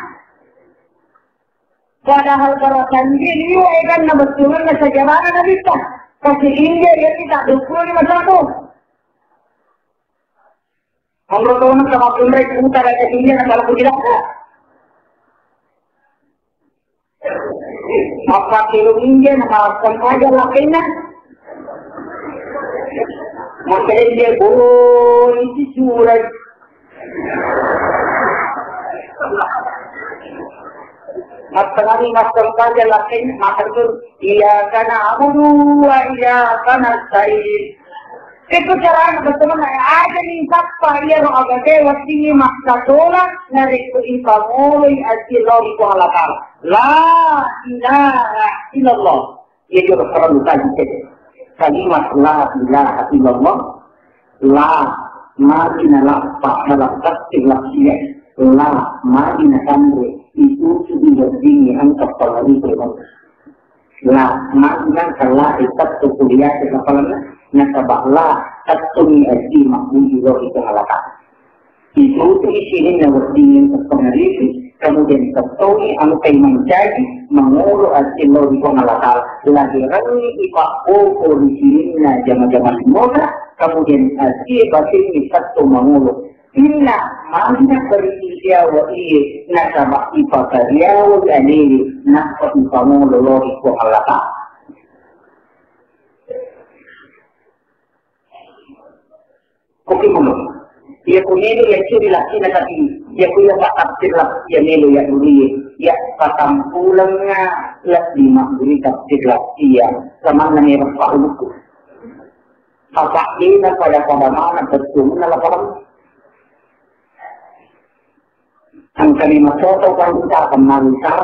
Padahal para tanggil ini kan na betul mana sejarah na bisa. Kasi India ya kita dukuri masa tu. Onro tona sama kunrai putar aja sini na kalau tidak. Apa kilo inje na makan aja lakinya. Makanya dia boleh itu surat. Mattengani massempajang lakkainya, makkeda tu, "Iyyaka na'budu wa iyyaka nasta'in." Itu carana berteman, aja nih sappa iya ro agagae weddingngi makkatola narekko ipangoloi aji lao ri Puang Allah Ta'ala. La ilaha illallah. Iya juga perlu kaji tadi. Kalimat la ilaha illallah, la, magi nalappa dalam tafsir lafsiyah, la, magi nakanre, itu sudah dingin angkat pengalaman. La, magi nangka la, ikat tu kuliah ke kepala, nasabak la, tatuni aji makbudi roh itu ngalakak. Itu tu isininna wedding yang terpengaruh, kemudian tertoni angkai menjadi mengurus hasil lo di Puang Allah Ta'ala. Lahirangi ipak boko di sininna jama-jama mota, kemudian hasil batin di satu mengurus. Inna mana beri dia wa iye, nasabak ipak dia wa alewi, napa ipak mulu lo di Puang Allah Ta'ala. Oke, mulu. Iya ku melo ya ciri laki na tapi iya ku iya pak tafsir lah iya melo ya dulu ya. Ya patampulang na lebbi magguri tafsir lah iya. Sama na merah pak uluku. Apa ina pada pada mana betul na lah paham. Angkani masoto kan kita akan manusia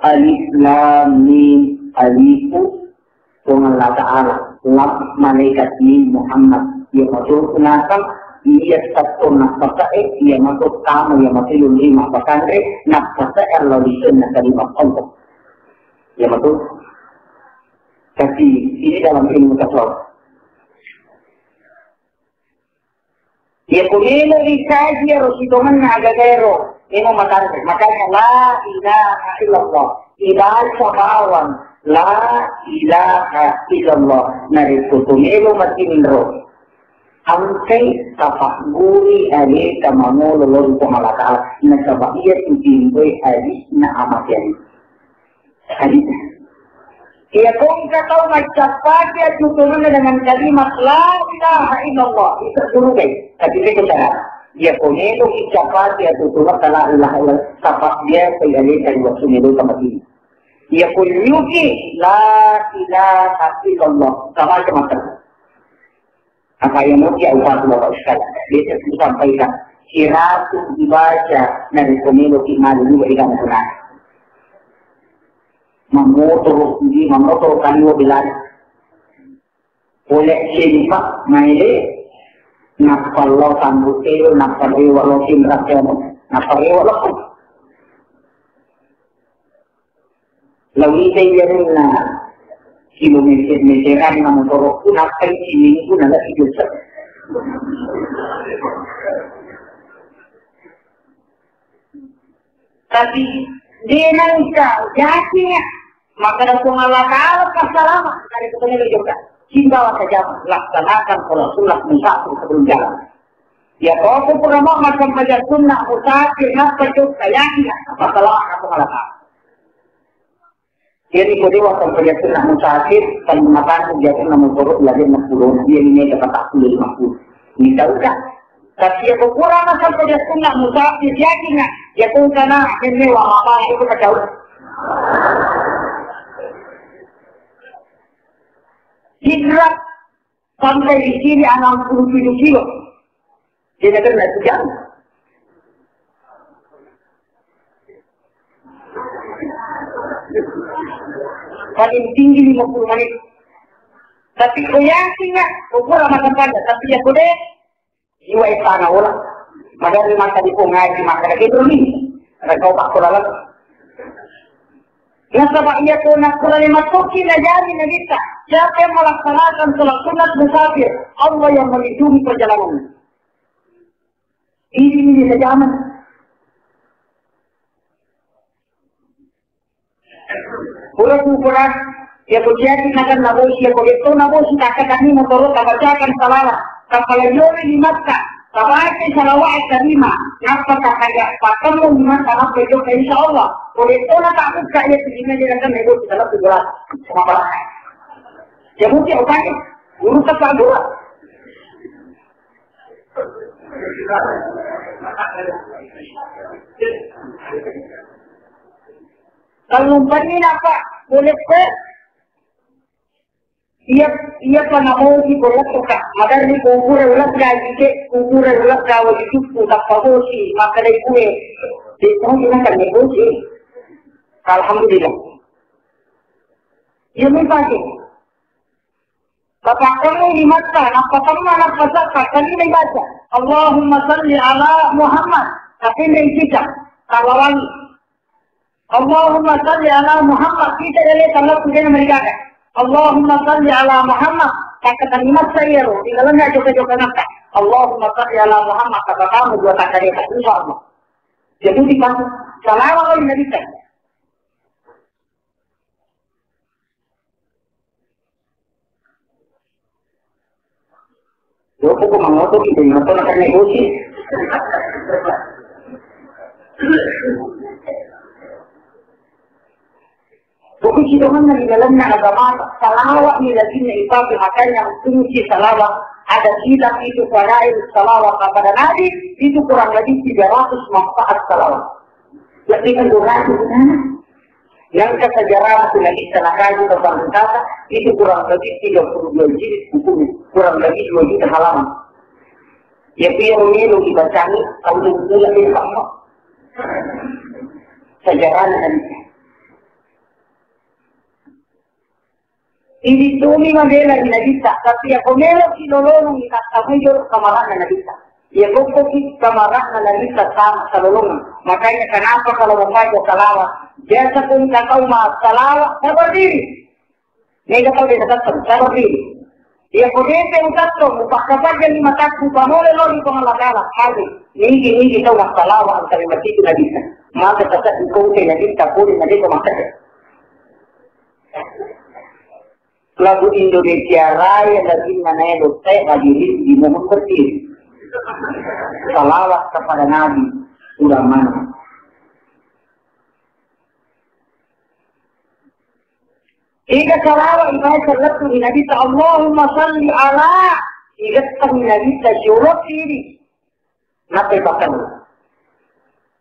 alif lam mim alifu Puang Allah Ta'ala, lam malaikat ni Muhammad, iya mato nasang, iya tatto napasae, iya mato tama, iya mato lima pakanre, napasae Allah di sunna kalimat Allah. Iya mato. Tapi ini dalam ilmu tasawuf. Iya ku melo ri kaji ero sitongenna agagaero, melo matanre. Makanya la ilaha illallah. Ibaca bawang la ilaha illallah. Narekko to melo matinro, angkai tapagguri aleta mangolo lao ri Puang Allah Ta'ala. Nasaba iya tu timboi alisna amatean. Hadis. Iya kongka tau maccappaki atuturunna dengan kalimat la ilaha illallah. Itu guru deh. Tapi itu cara. Iya kongka tau maccappaki atuturunna la ilaha illallah. Sapa biasa iya leka di waktu melo sama ini. Iya kunyuki la ilaha illallah. Sama macam. Apa yang mau dia ubah dua Bapak Ustaz? Biasa saya sampaikan, siratu dibaca dari pemilu di malu juga di kampung. Mamotoro, di mamotoro kami mau bilang. Boleh simpak, maile, napallo tambutelo, napalewa lo simrak, napalewa lo. Lawitai yarinna kilometer-meteranna motorokku, nappai siminggu nala tiga jam. Tapi de nengka yakin ya, maka da Puang Allah Ta'ala passalama dari kepentingan juga. Simbawa saja, laksanakan sholat sunat musafir sebelum jalan. Ya, kau pura mau makan saja sunnah musafir, napa juga yakin ya, passalama Puang Allah Ta'ala. Jadi, ko dewa sampajassunna musafir, paling matang jatuh nama turut lagi enam puluh, dia ini kata tak puluh lima puluh. Ini tahu kan? Tapi ya, ko kurang sampajak sunna musafir, yakin nggak? Ya, kau sana, ini wah, apa itu kacau? Hijrah sampai di sini enam puluh tujuh kilo. Jadi kena sejam. Paling tinggi lima puluh menit. Tapi ko yakin nggak? Ko kurang makan pada. Tapi ya ko deh, jiwa istana orang. Madari maka di ngaji maka lagi dulu nih. Ada kau tak kurang. Nasaba iya ko nakurani mattoki najari Nabitta, siapa yang melaksanakan sholat sunat musafir, Allah yang melindungi perjalanannya. Ini, ini saja aman. Pura ku pura, ya ko jadi nakan nabosi, ya ko getto nabosi, takkan kami motoro, tabacakan salawat, tapalajori di Makkah, tabaca salawat terima, ngapa tak kayak patemu di Makkah, apa itu, insya Allah, ko getto na tak buka, ya, terima dia akan nabosi dalam sebelah, sama. Ya, mungkin, oke, guru tak dua. Tallumpanni napa boleh ko? Iya, iya panamosi ko lettuka. Magarri kubure ulegga jike, kubure ulegga wajukku tappa bosi, makkedai kue. Di tahu kita kan bosi. Alhamdulillah. Iya mi pake. Tapakkamu di mata, nappa tamma, nappa sakka, tadi mai baca, "Allahumma salli ala Muhammad." Tapi mai kita, tawawangi. "Allahumma salli ala Muhammad." Kita dele kalau tidak mereka. "Allahumma salli ala Muhammad." Takka tadi masa iya ro, di dalamnya joka-joka nata. "Allahumma salli ala Muhammad." Kata kamu dua takka dia, insya Allah. Jadi di kamu, salawat oleh Nabi kan. Dopo ko mangoto kita yang apa nak naik bosi. Buku kita mana di dalamnya agama salawat ni lagi ni ipake, makanya kunci salawat ada kitab itu faraid salawat kepada Nabi itu kurang lebih tiga ratus manfaat salawat. Jadi kan dua ratus kan? Yang kata sejarah sudah kita nakali tentang kata itu kurang lebih tiga puluh dua jilid bukunya, kurang lebih dua juta halaman. Ya, tapi yang melo dibacangi, kalau tidak, dia sama. Sejarah Nabi. Idi tumi mabela di Nabitta, tapi ya ko melo ki lolongi kata bujur kamarana Nabitta. Ya ko ki kamarana Nabitta sama salolongan. Makanya kenapa kalau membaca salawat, biasa pun kata umat salawat, sabar diri. Mega tau desa tattong, sabar diri. Iya ko depe utattong, upakkapajang matakku, pamole lo ri Puang Allah Ta'ala. Aduh, nigi-nigi tau massalawa antara masitu Nabitta. Maka tetap dikongke Nabitta, pole Nabitta makkeda. Lagu Indonesia Raya lagi nanae dotte hadirin dimohon berdiri. Salawat kepada Nabi, ulama. Ega salawat ibaca lettu ri Nabitta, Allahumma salli ala, igettang Nabitta siolok siri. Nappai pakkalu.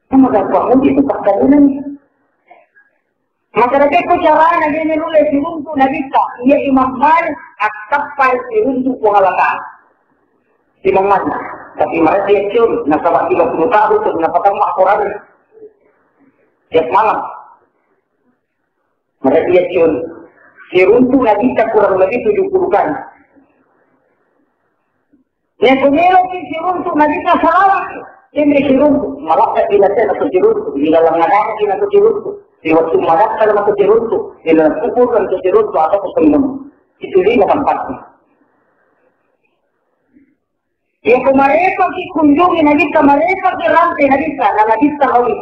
Sama gampang mungkin itu pakkalu nani. Maka dari itu carana dia nulis siruntu Nabitta, iya Imam Malik, attappai siruntu Puang Allah Ta'ala. Imam Malik, tapi mereka dia curi, nasaba tiga puluh tahun tu, kenapa kamu akoran? Tiap malam. Mereka dia cium. Siruntu Nabitta kurang lebih tujuh puluh kali. Yang pemelo siruntu Nabitta salawat. Ini siruntu. Malakkat di latihan atau siruntu. Di dalam negara di atau siruntu. Di waktu madakkala maka siruntu, di dalam kubur kan siruntu atau kesenggem. Itu dia tempatnya. Iya, ko marepaki kunjungi Nabitta, marepaki rampe Nabitta, na Nabitta lawi.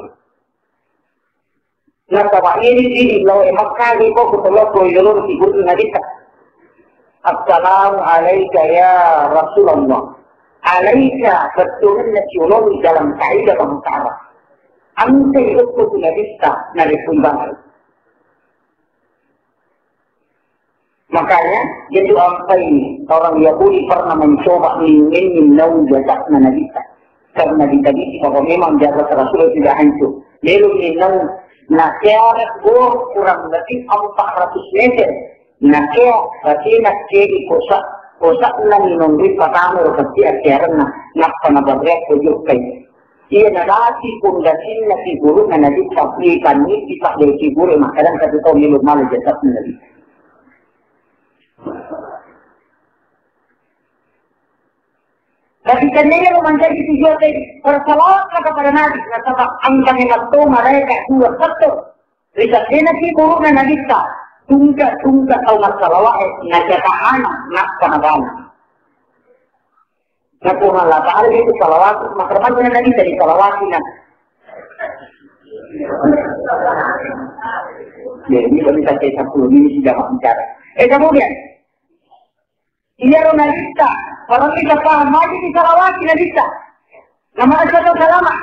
Nasaba ini diri lao e Makkah, di ko kutoloko yolong kubur Nabitta. Assalamu alaika ya Rasulullah. Alaika, bettuanna ciolong dalam kaidah bahasa Arab. Ante itu tu Nabitta, na ripun bahasa. Makanya, itu ampai orang Yahudi pernah mencoba ingin minum jasad Nabitta. Karena ditabisi bahwa memang jasad Rasul tidak hancur. Lalu minum nasihat bor kurang lebih empat ratus meter. Nasihat patina kiri kosak, kosak na minum di pertama rupati akhirnya. Napa na bagreak ko jukai. Iya, nalaki pondasinna figuruna Nabitta, ipanni, ipaddeki gure, makkadang satu tau melo mala jasadna Nabitta. Tapi tenniya lo mancaji tujuan dari bersalawat kepada Nabi, nasaba angkane matto malaika dua setto. Risaddena figuruna Nabitta, tungka-tungka tau massalawae, nacatahana, nappa nabana. Na Puang Allah Ta'ala itu salawat, maka bagaimana Nabitta disalawati, nah. Ya, ini baru kita cek satu, ini sudah bicara. Eh, kemudian, iya, lo Nabitta, kalau kita paham lagi disalawati Nabitta. Nama kita salama.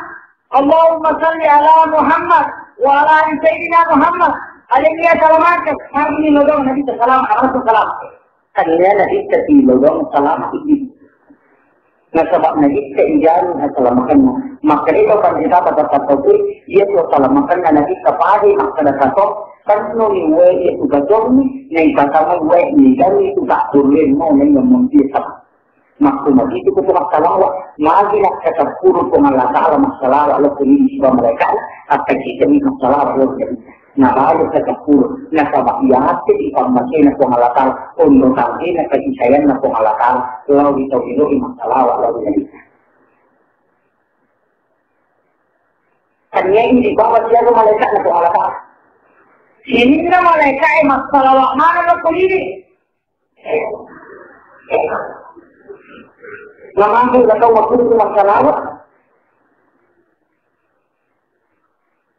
Allahumma salli ala Muhammad wa ala ali Sayyidina Muhammad. Alaihi salamakan. Kami ini lo dong Nabitta salama, Nabitta salama. Tania Nabitta ti lo dong salama ini. Nasaba Nabitta ijalu hasalamakenna. Makkedai to panrita pada sattaué, iya to salamakenna Nabitta padai makkeda sato, pennoni uwaé iya tu gajonni, naipatamai uwaé nijanni tu takkurué no nengeng montie sama. Makku magitu ko massalawa, magi nakkatappuru Puang Allah Ta'ala massalawa lao ko idi sibawa malaéka'na, attakkisenni massalawa lao ko Nabitta. Nabalu satappulu, nasaba iyate ipammasena Puang Allah Ta'ala, onro tangkena kasih sayangna Puang Allah Ta'ala, lao ri tau eloi massalawa lao ri Nabitta. Tania ini dibawa siaga malaikatna Puang Allah Ta'ala. Sininna malaikatna massalawa mana lo ko ini. Namampu ga tau makkuttu massalawa.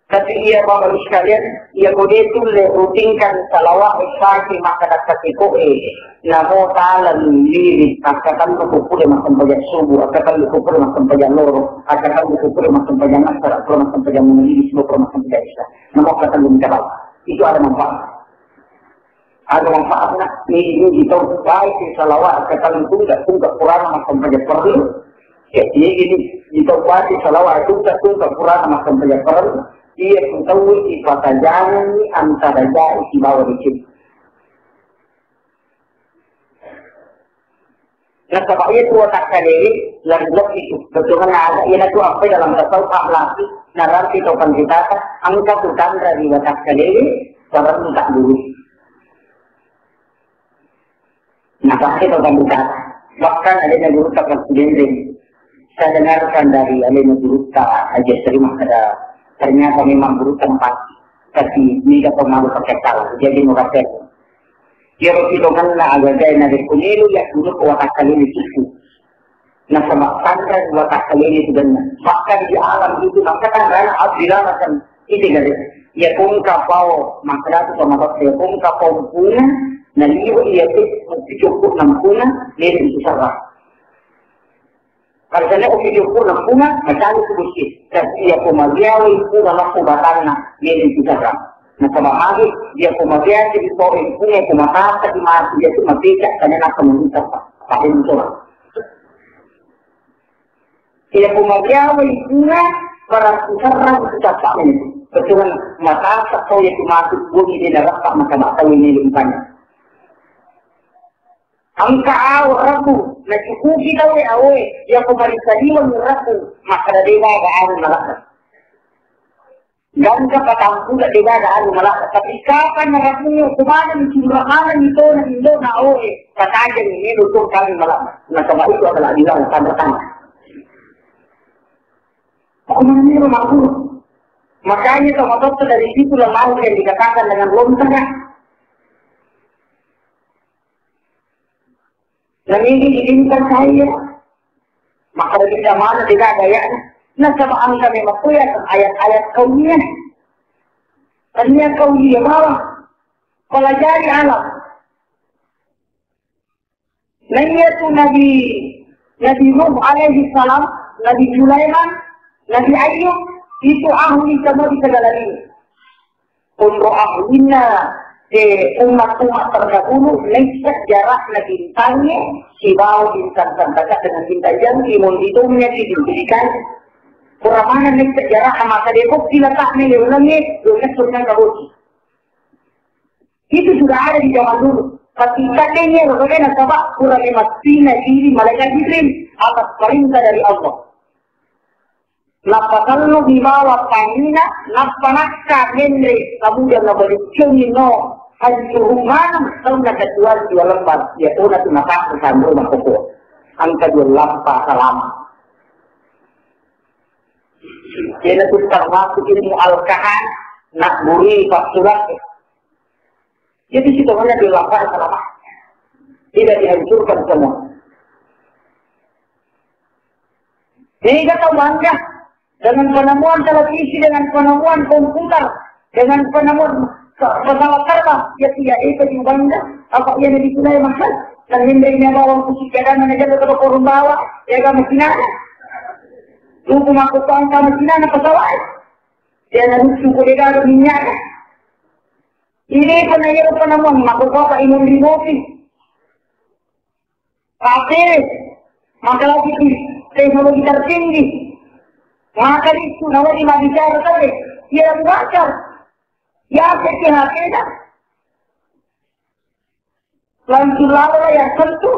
Tapi iya Bapak Ibu sekalian, iya ko de tulle rutinkan salawat, pasti makkeda katikoe, namo talang liri, akkatellu ko pura massempajang subuh, akkatellu ko pura massempajang loro, akkatellu ko pura massempajang asar, pura massempajang mangaribi, pura massempajang isya. Namo akkatellu minta bawang. Itu ada manfaat. Aga manfaatna, nigi-nigi tau baik salawat, katang tungka, tungka purana massempajang parellu. Ya, nigi-nigi tau baik salawat, tungka, tungka purana massempajang parellu. Iya ku tau ipatajangenni antara jai sibawa deceng. Nasaba iya tu watakkalewe, lebbi-lebbi tu. Bettuanna aga, iyanatu appai dalam tasawuf akhlaki, narampi tau panritata, engka tu tanra ri watakkalewe, parellu taddurui. Nasaba tau panritata. Bahkan ada yang guru tak denrin. Saya dengarkan dari alena gurutta Haji Asri makkeda, ternyata memang gurutta mapatti. Tapi niga pemalu pakai salah. Jadi murasek. Iyaro pitongenna agagae narekko melo yaddunukko watakkalena ciccu. Nasaba tanrang watakkalena tudanna. Bahkan di alam itu maka tanrana abdi lalakan ite gare. Iya kongka pao makkedatu sama bakke, iya kongka pao mpunga, naliwe iya te muppi cokko nampunga, melo itu sarra. Arsana oki jokku napunga, macani tu bossi. Tapi iya ko magiawi punga makko batanna, melo tu sarra. Nasaba magi, iya ko magiawi di to punga ko matasa di mati, iya tu mapecak, kana nasa mengucap, Pak. Pak, ini coba. Iya ko magiawi punga, barang tu sarra, tu capa ini. Betulan matasa to iya tu mati, bumi di neraka, maka bakal ini limpahnya. Engka awo rabbu, nacukuki tauwe awoe, yako marisaliweng rabbu, makkeda degaga anu malakka. Gangka patampuda degaga anu malakka, tapi kapan rabbu kumana dicurra maneng tona indona awoe, patajeng melo to kami malakka. Nasaba itu adalah bilang tanda-tanda. Kumana melo makku. Makanya, termasuk dari situlah lahir yang dikatakan dengan lontarnya. Nah, ini diminta saya. Maka dari zaman tidak ada ya. Nah, sama angka memang tu ya, ayat-ayat kaumnya. Tania kaumnya bawah. Pelajari alam. Nah, iya tu Nabi, Nabi Nuh alaihi salam, Nabi Sulaiman, Nabi Ayub, itu ahli semua di segala ini. Unro ahlinna, eh, umat-umat terdahulu, naisseng jarakna bintangnge, sibawa bintang terdekat dengan bintang jauh, imun ditomnya di bintang. Pura mana naisseng jarakna, maka dia kok diletaknya di ulangnya, dia surga kaboci. Itu sudah ada di zaman dulu. Tapi kadangnya, bagaimana, sebab kurang mesti diri malaikat Jibril atas perintah dari Allah. Nappa tellu mi bawang tangina, nappa nakka menre, kemudian nabalikkengi no, hancurung maneng, taunna kecuali dua lembar, ya tona tu napakku sanro makkokko. Angka dua lembar salama. Jadi itu termasuk ilmu al-kahan, nak gurui pasurat. Jadi semuanya dua lembar salama. Tidak dihancurkan semua. Mega tau bangga dengan penemuan televisi, dengan penemuan komputer, dengan penemuan pe-, pesawat terbang. Ya, tidak itu juga bangga. Apa iya Nabi Sulaiman kan? Dan hindari ini bawang kusik jalan mana jalan ke korun bawah. Ya, gak mesti nana. Tuku mako pangka mesti nana pesawat. Dia nana tuku dia gak minyak. Ini pernah ya penemuan mako bapak imam di kopi. Tapi, maka lagi di teknologi tertinggi. Maka itu, nawa di bicara tadi, dia baca. Ya, H P dah. Langsung lalu lah yang tentu.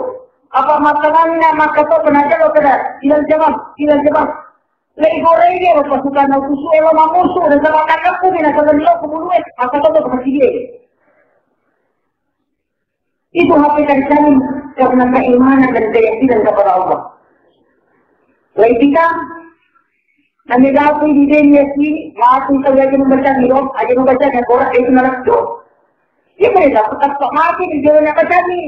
Apa masalahnya, maka tuh pernah aja lo kena, bilang jawab, bilang jawab. Lagi goreng dia, pasukan aku suwe lo mamusu, dan sama kakakku, bina kalian lo, kebulu, eh, apa tuh, masih dia. Itu H P tadi kami karena keimanan dan keyakinan kepada Allah. Lain kita, kami dapat di dunia sini, mati kita aja membaca nih, aja membaca yang orang itu malah tuh. Dia boleh dapat tempat mati di jalan apa tadi.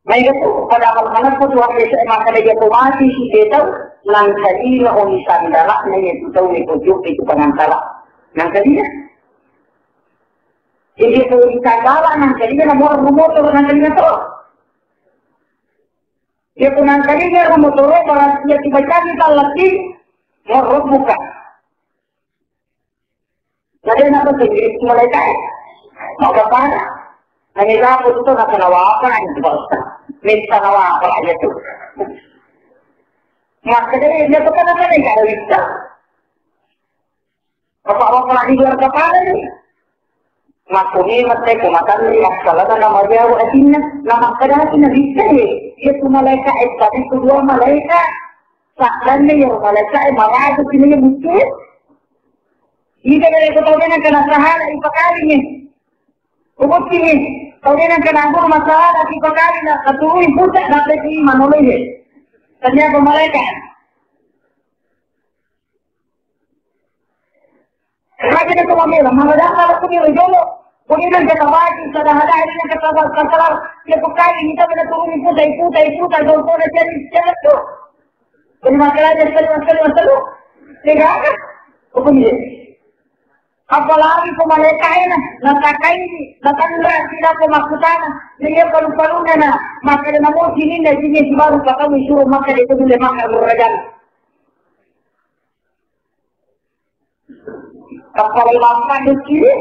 Maega tu, padahal manekko tu, hape se makkeda iya to mati si tau, nangkalina oni sandara'na iya tu tau e pojok e tu pangantara. Nangkalina. Jadi ko di sandara nangkalina na mo ro motoro nangkalina to. Iya ko nangkalina ro motoro, barang iya tu bacani tallaki, mo ro buka. Jadi, napa sendiri mulai kai? Mau ke mana? Hanya aku itu nak kena apa? Hanya itu, Pak Ustaz. Minta apa aja tuh. Maka dia, dia tuh kan apa nih, kalau bisa? Bapak-bapak lagi luar kepala nih. Makkumi mette ko matanni, assalana nama riawa atinna, nama kadati na bisa ye. Iya tu malaika, eh, tadi tu dua malaika. Sakdanna iya malaika, eh, maraja sini ya muncul. Ida dari ko tau dena kena sahala ipakali ni. Ubuti ni. Tau dena kena guru masalah ipakali na katului puncak na peki manolo ye. Ternyata malaika. Raja itu mamela, mana dah kalau punya jolo. Punya dan kata baju, kata hada ini yang kata kata. Ya bukan ini kita pada turun itu, itu, itu, itu, itu, itu, itu, itu. Jadi masalahnya sekali, sekali, sekali. Tidak ada. Hukum dia. Apalagi ko malaika ena, natakai, natandra, tidak ko makkutana. Jadi palu-paluna na, maka dia namo sini, dan sini si baru, kata disuruh maka dia itu boleh makan raja. Tappa ri bappa dukkiri,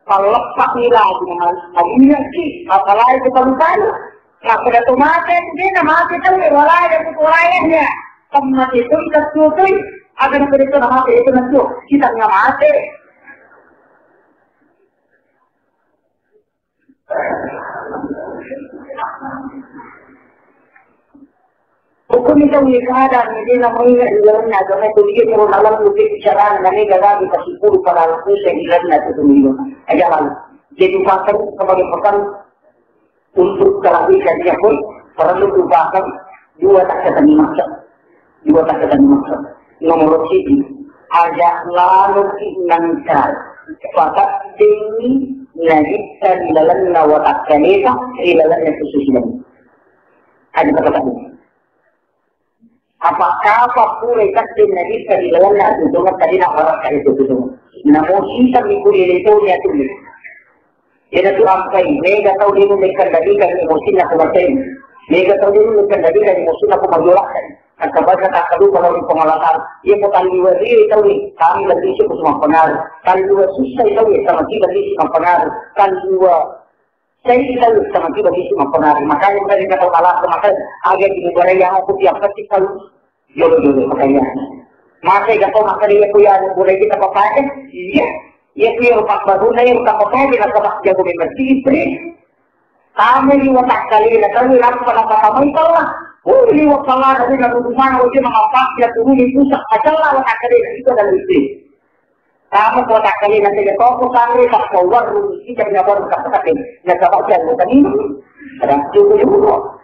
palleppa ni lagi, malinyaki, apalagi tentang. Nah, pada tu mate, dia na mate tu, walai, dia tu walai, dia. Temma itu, itu, itu, itu, ada yang pada tu na mate, itu, itu, kita nggak mate. Hukum itu mikada, ini namanya di dalamnya agama itu dia turun dalam lebih bicara, namanya gagal di kasih puluh pada pusat di dalamnya itu dulu. Aja lalu. Jadi pasal sebagai pesan untuk terakhir dia pun perlu lupakan dua tak ketemu maksud. Dua tak ketemu maksud. Nomor satu, Aja' laloki nengka pateddingngi nabitta ri lalenna watakkaleta, ri lalenna susu silamu. Aja' patedding. Apa-apa pura itedding nabitta ri lalenna atuongeng, tadina barakka itu atuongeng. Namo siseng mi pura letoni atuongeng. Iyanatu ampai, mega tau de' nulle kendalikan emosinna ko matai. Mega tau de' nulle kendalikan emosinna ko majolakkan. Nasaba' takkalupa lao ri Puang Allah Ta'ala. Iya ko talliwe' ri tauwe, kami lebih sih ku semua pengaruh. Talliwe' susah tauwe, sama kita lebih sih pengaruh. Talliwe' sai tauwe, sama kita lebih sih pengaruh. Makanya kita kata Allah, makanya agak di negara yang aku tiap kali kalau Jolo-jolo makanya. Masa ega to makkeda iya ku iya boleh kita papaja? Iya. Iya ku iya rupa baru na iya rupa papaja, nasaba' jago memang sipri. Kamu liwa takkalena, kamu lampa na patamai tau lah. Oh, liwa pala na wina rumah, oh, dia mengapa dia turun di pusat. Aja lah takkalena, itu adalah itu. Kamu ko takkalena tega toko sanre, tak keluar rumah, kita punya baru tak pakai. Nasaba' jago tadi. Ada cukup dulu.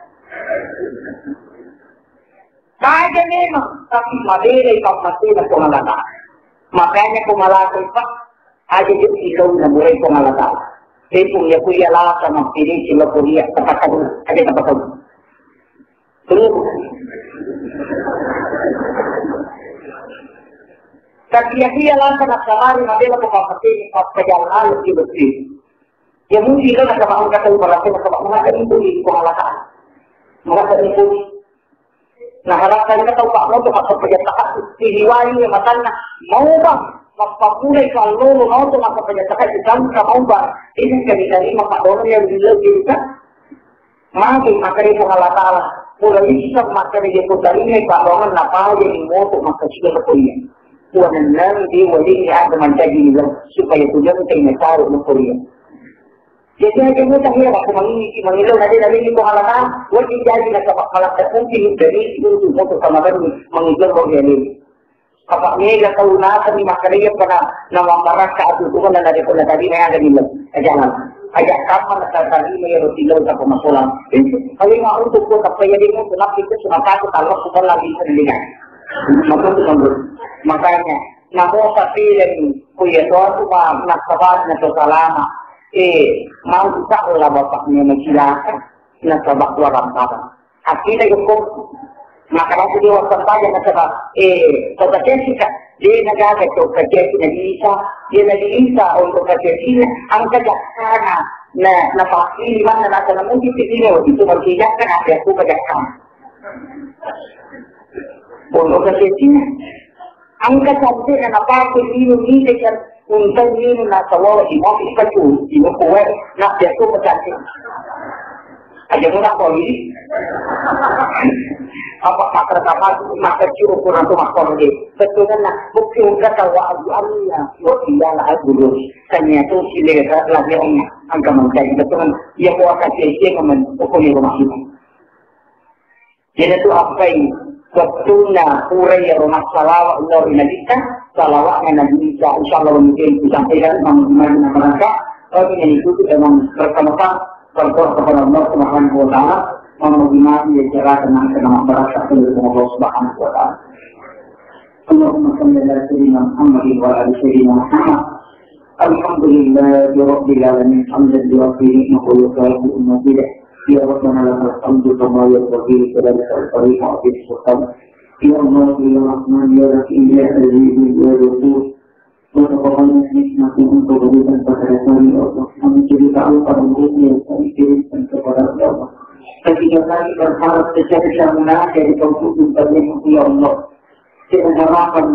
Baja memang, tapi mabelai pammatena Puang Allah Ta'ala. Makanya ko malakoi, Pak, aja je' ikau naburai Puang Allah Ta'ala. Tepung ya kuya lasa mappede sila kuliah katakan aja katakan. Terus. Tapi ya kuya lasa nak samari mabela ko pammatena, Pak, pejalan aja betul. Ya mungkin kan ada orang kata ibaratnya, Pak, mengapa ibu di Puang Allah Ta'ala? Mengapa ibu? Nah, harapkan kita tahu Pak Roto, Pak Pejabat, siliwali ya matanna, mau bang, mappapulai kallolo, mau tuh Pak Pejabat, kita mau bang, ini kan diterima Pak Roto yang dulu kita. Mati makanya Puang Allah Ta'ala, mulai bisa makanya dia putarinnya Pak Roto, napa jadi moto maka sudah kuliah. Tuhan yang dia wali ada mencari supaya tujuan kita taruh kuliah. Jadi aja mutang iya, waktu mangini, mangilo, nade, nade, ni ko halata, wajib jadi nasaba' halata mungkin jadi untuk moto sama kan mangilo ko iya ni. Apa mega tau nasa ni makanya iya pernah nama baraka atau Tuhan dan ada pernah tadi na ada ni. Jangan. Aja' kapan nasa tadi na iya roti lo tak pemasolan. Itu kalau mau untuk kota payah dia mau kenapa itu sunat aku kalau aku pernah bisa dilihat. Maka itu kan, makanya namo sapileng ku iya to aku ma nasaba' na to salama. Eh, mau tak lah bapaknya macilaka, nasaba' warang baba. Akhirnya yoko, maka aku dia wasang baja nasaba', eh, to kacesika, dia nagaga to kacesi na bisa, dia na bisa untuk kacesina, angka jakkana, na, na pasti mana nasa na mungkin sini, itu berarti jakka, na aku kajakkana. Untuk kacesina. Angka cantik na napake minum ni kan untung minum na sawara di mobil kacu di mobil kuwe na biasa ko cantik. Aja muna ko ni. Apa pakar kapal maka ciu kurang tu makon di. Betul kan nak bukti udah tahu abu amnya. Wa iya lah guru. Tanya tu sile lah dia ong angka mencari betul kan. Iya ko akan sia-sia kaman pokoknya rumah kita. Iyanatu appai wettunna pura iyaro massalawa lao ri Nabitta, salawa'na Nabi Isa, insyaallah mungkin disampaikan, mang-, mang-, masyarakat, kami mengikuti dan bersama-sama berdoa kepada Allah Subhanahu wa Ta'ala, membagi mati ya cerah tenang kena masyarakat Allah Subhanahu wa Ta'ala. اللهم صل على سيدنا محمد وعلى آل سيدنا محمد. الحمد لله رب العالمين، حمدا يوافي نعمه ويكافئ مزيده. يا ربنا لك الحمد كما ينبغي لجلالك الكريم وعظيم سلطانك. يا الله يا رحمن يا رحيم يا عزيز يا غفور. وتقبل نعمته أنت وليا فكرتني الله. Kami cerita Allah pada muridnya yang kami kirimkan kepada Allah. Ketiga kali berharap terjadi kemenangan dari kau tutup bagi ya Allah. Dengan harapan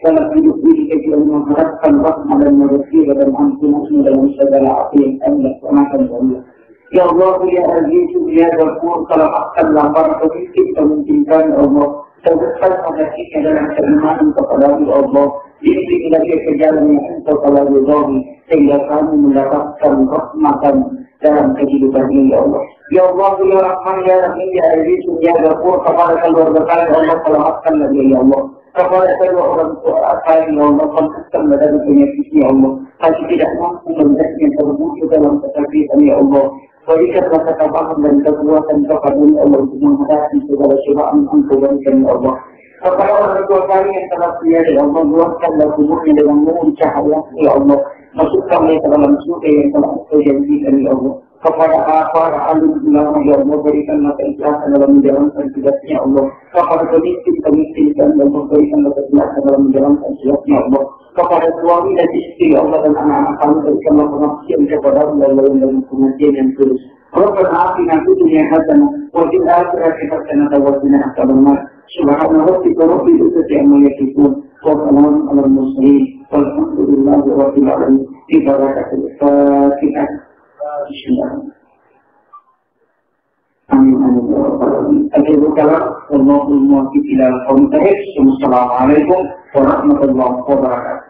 dalam hidup ini kita mengharapkan rahmat dan maghfirah dan ampunanmu dalam segala apa yang kami laksanakan, ya Allah. Ya Allah, ya Aziz, ya Ghafur, selamatkanlah para pemimpin-pemimpin kami, ya Allah. Tegakkan hatinya dalam keimanan kepada-Mu, ya Allah. Bimbinglah dia ke jalan yang Engkau telah ridhoi, sehingga kami mendapatkan rahmatan dalam kehidupan ini, ya Allah. Ya Allah, ya Rahman, ya Rahim, ya Aziz, ya Ghafur, kepada keluarga kami, ya Allah, selamatkanlah dia, ya Allah. Kepada kedua orang tua kami, ya Allah, selamatkanlah dari penyakitnya, ya Allah. Kami tidak mampu melihatnya terwujud dalam kesakitan, ya Allah. Berikanlah ketabahan dan kekuatan kepada-Mu, ya Allah, untuk menghadapi segala cobaan yang Engkau berikan, ya Allah. Kepada orang tua kami yang telah tiada, ya Allah, luaskanlah kuburnya dengan nurun cahaya, ya Allah. Masukkan mereka dalam surga yang telah Engkau janjikan, ya Allah. Kepada para alim ulama, ya Allah, berikanlah keikhlasan dalam menjalankan tugasnya, ya Allah. Kepada pemimpin-pemimpin kami, ya Allah, berikanlah keikhlasan dalam menjalankan tugasnya, ya Allah. Kepada suami dan istri, ya Allah, dan anak-anak kami, berikanlah pengabdian kepada-Mu, ya Allah, yang dalam pengajian yang tulus. ربنا آتنا في الدنيا حسنة وفي الآخرة حسنة وقنا عذاب النار. سبحان ربك رب العزة عما يصفون وسلام على المرسلين والحمد لله رب العالمين. ببركة الفاتحة. بسم الله. آمين، آمين يا رب العالمين. أجيب الكلام. والله الموفق إلى أقرب الطريق. ثم السلام عليكم ورحمة الله وبركاته.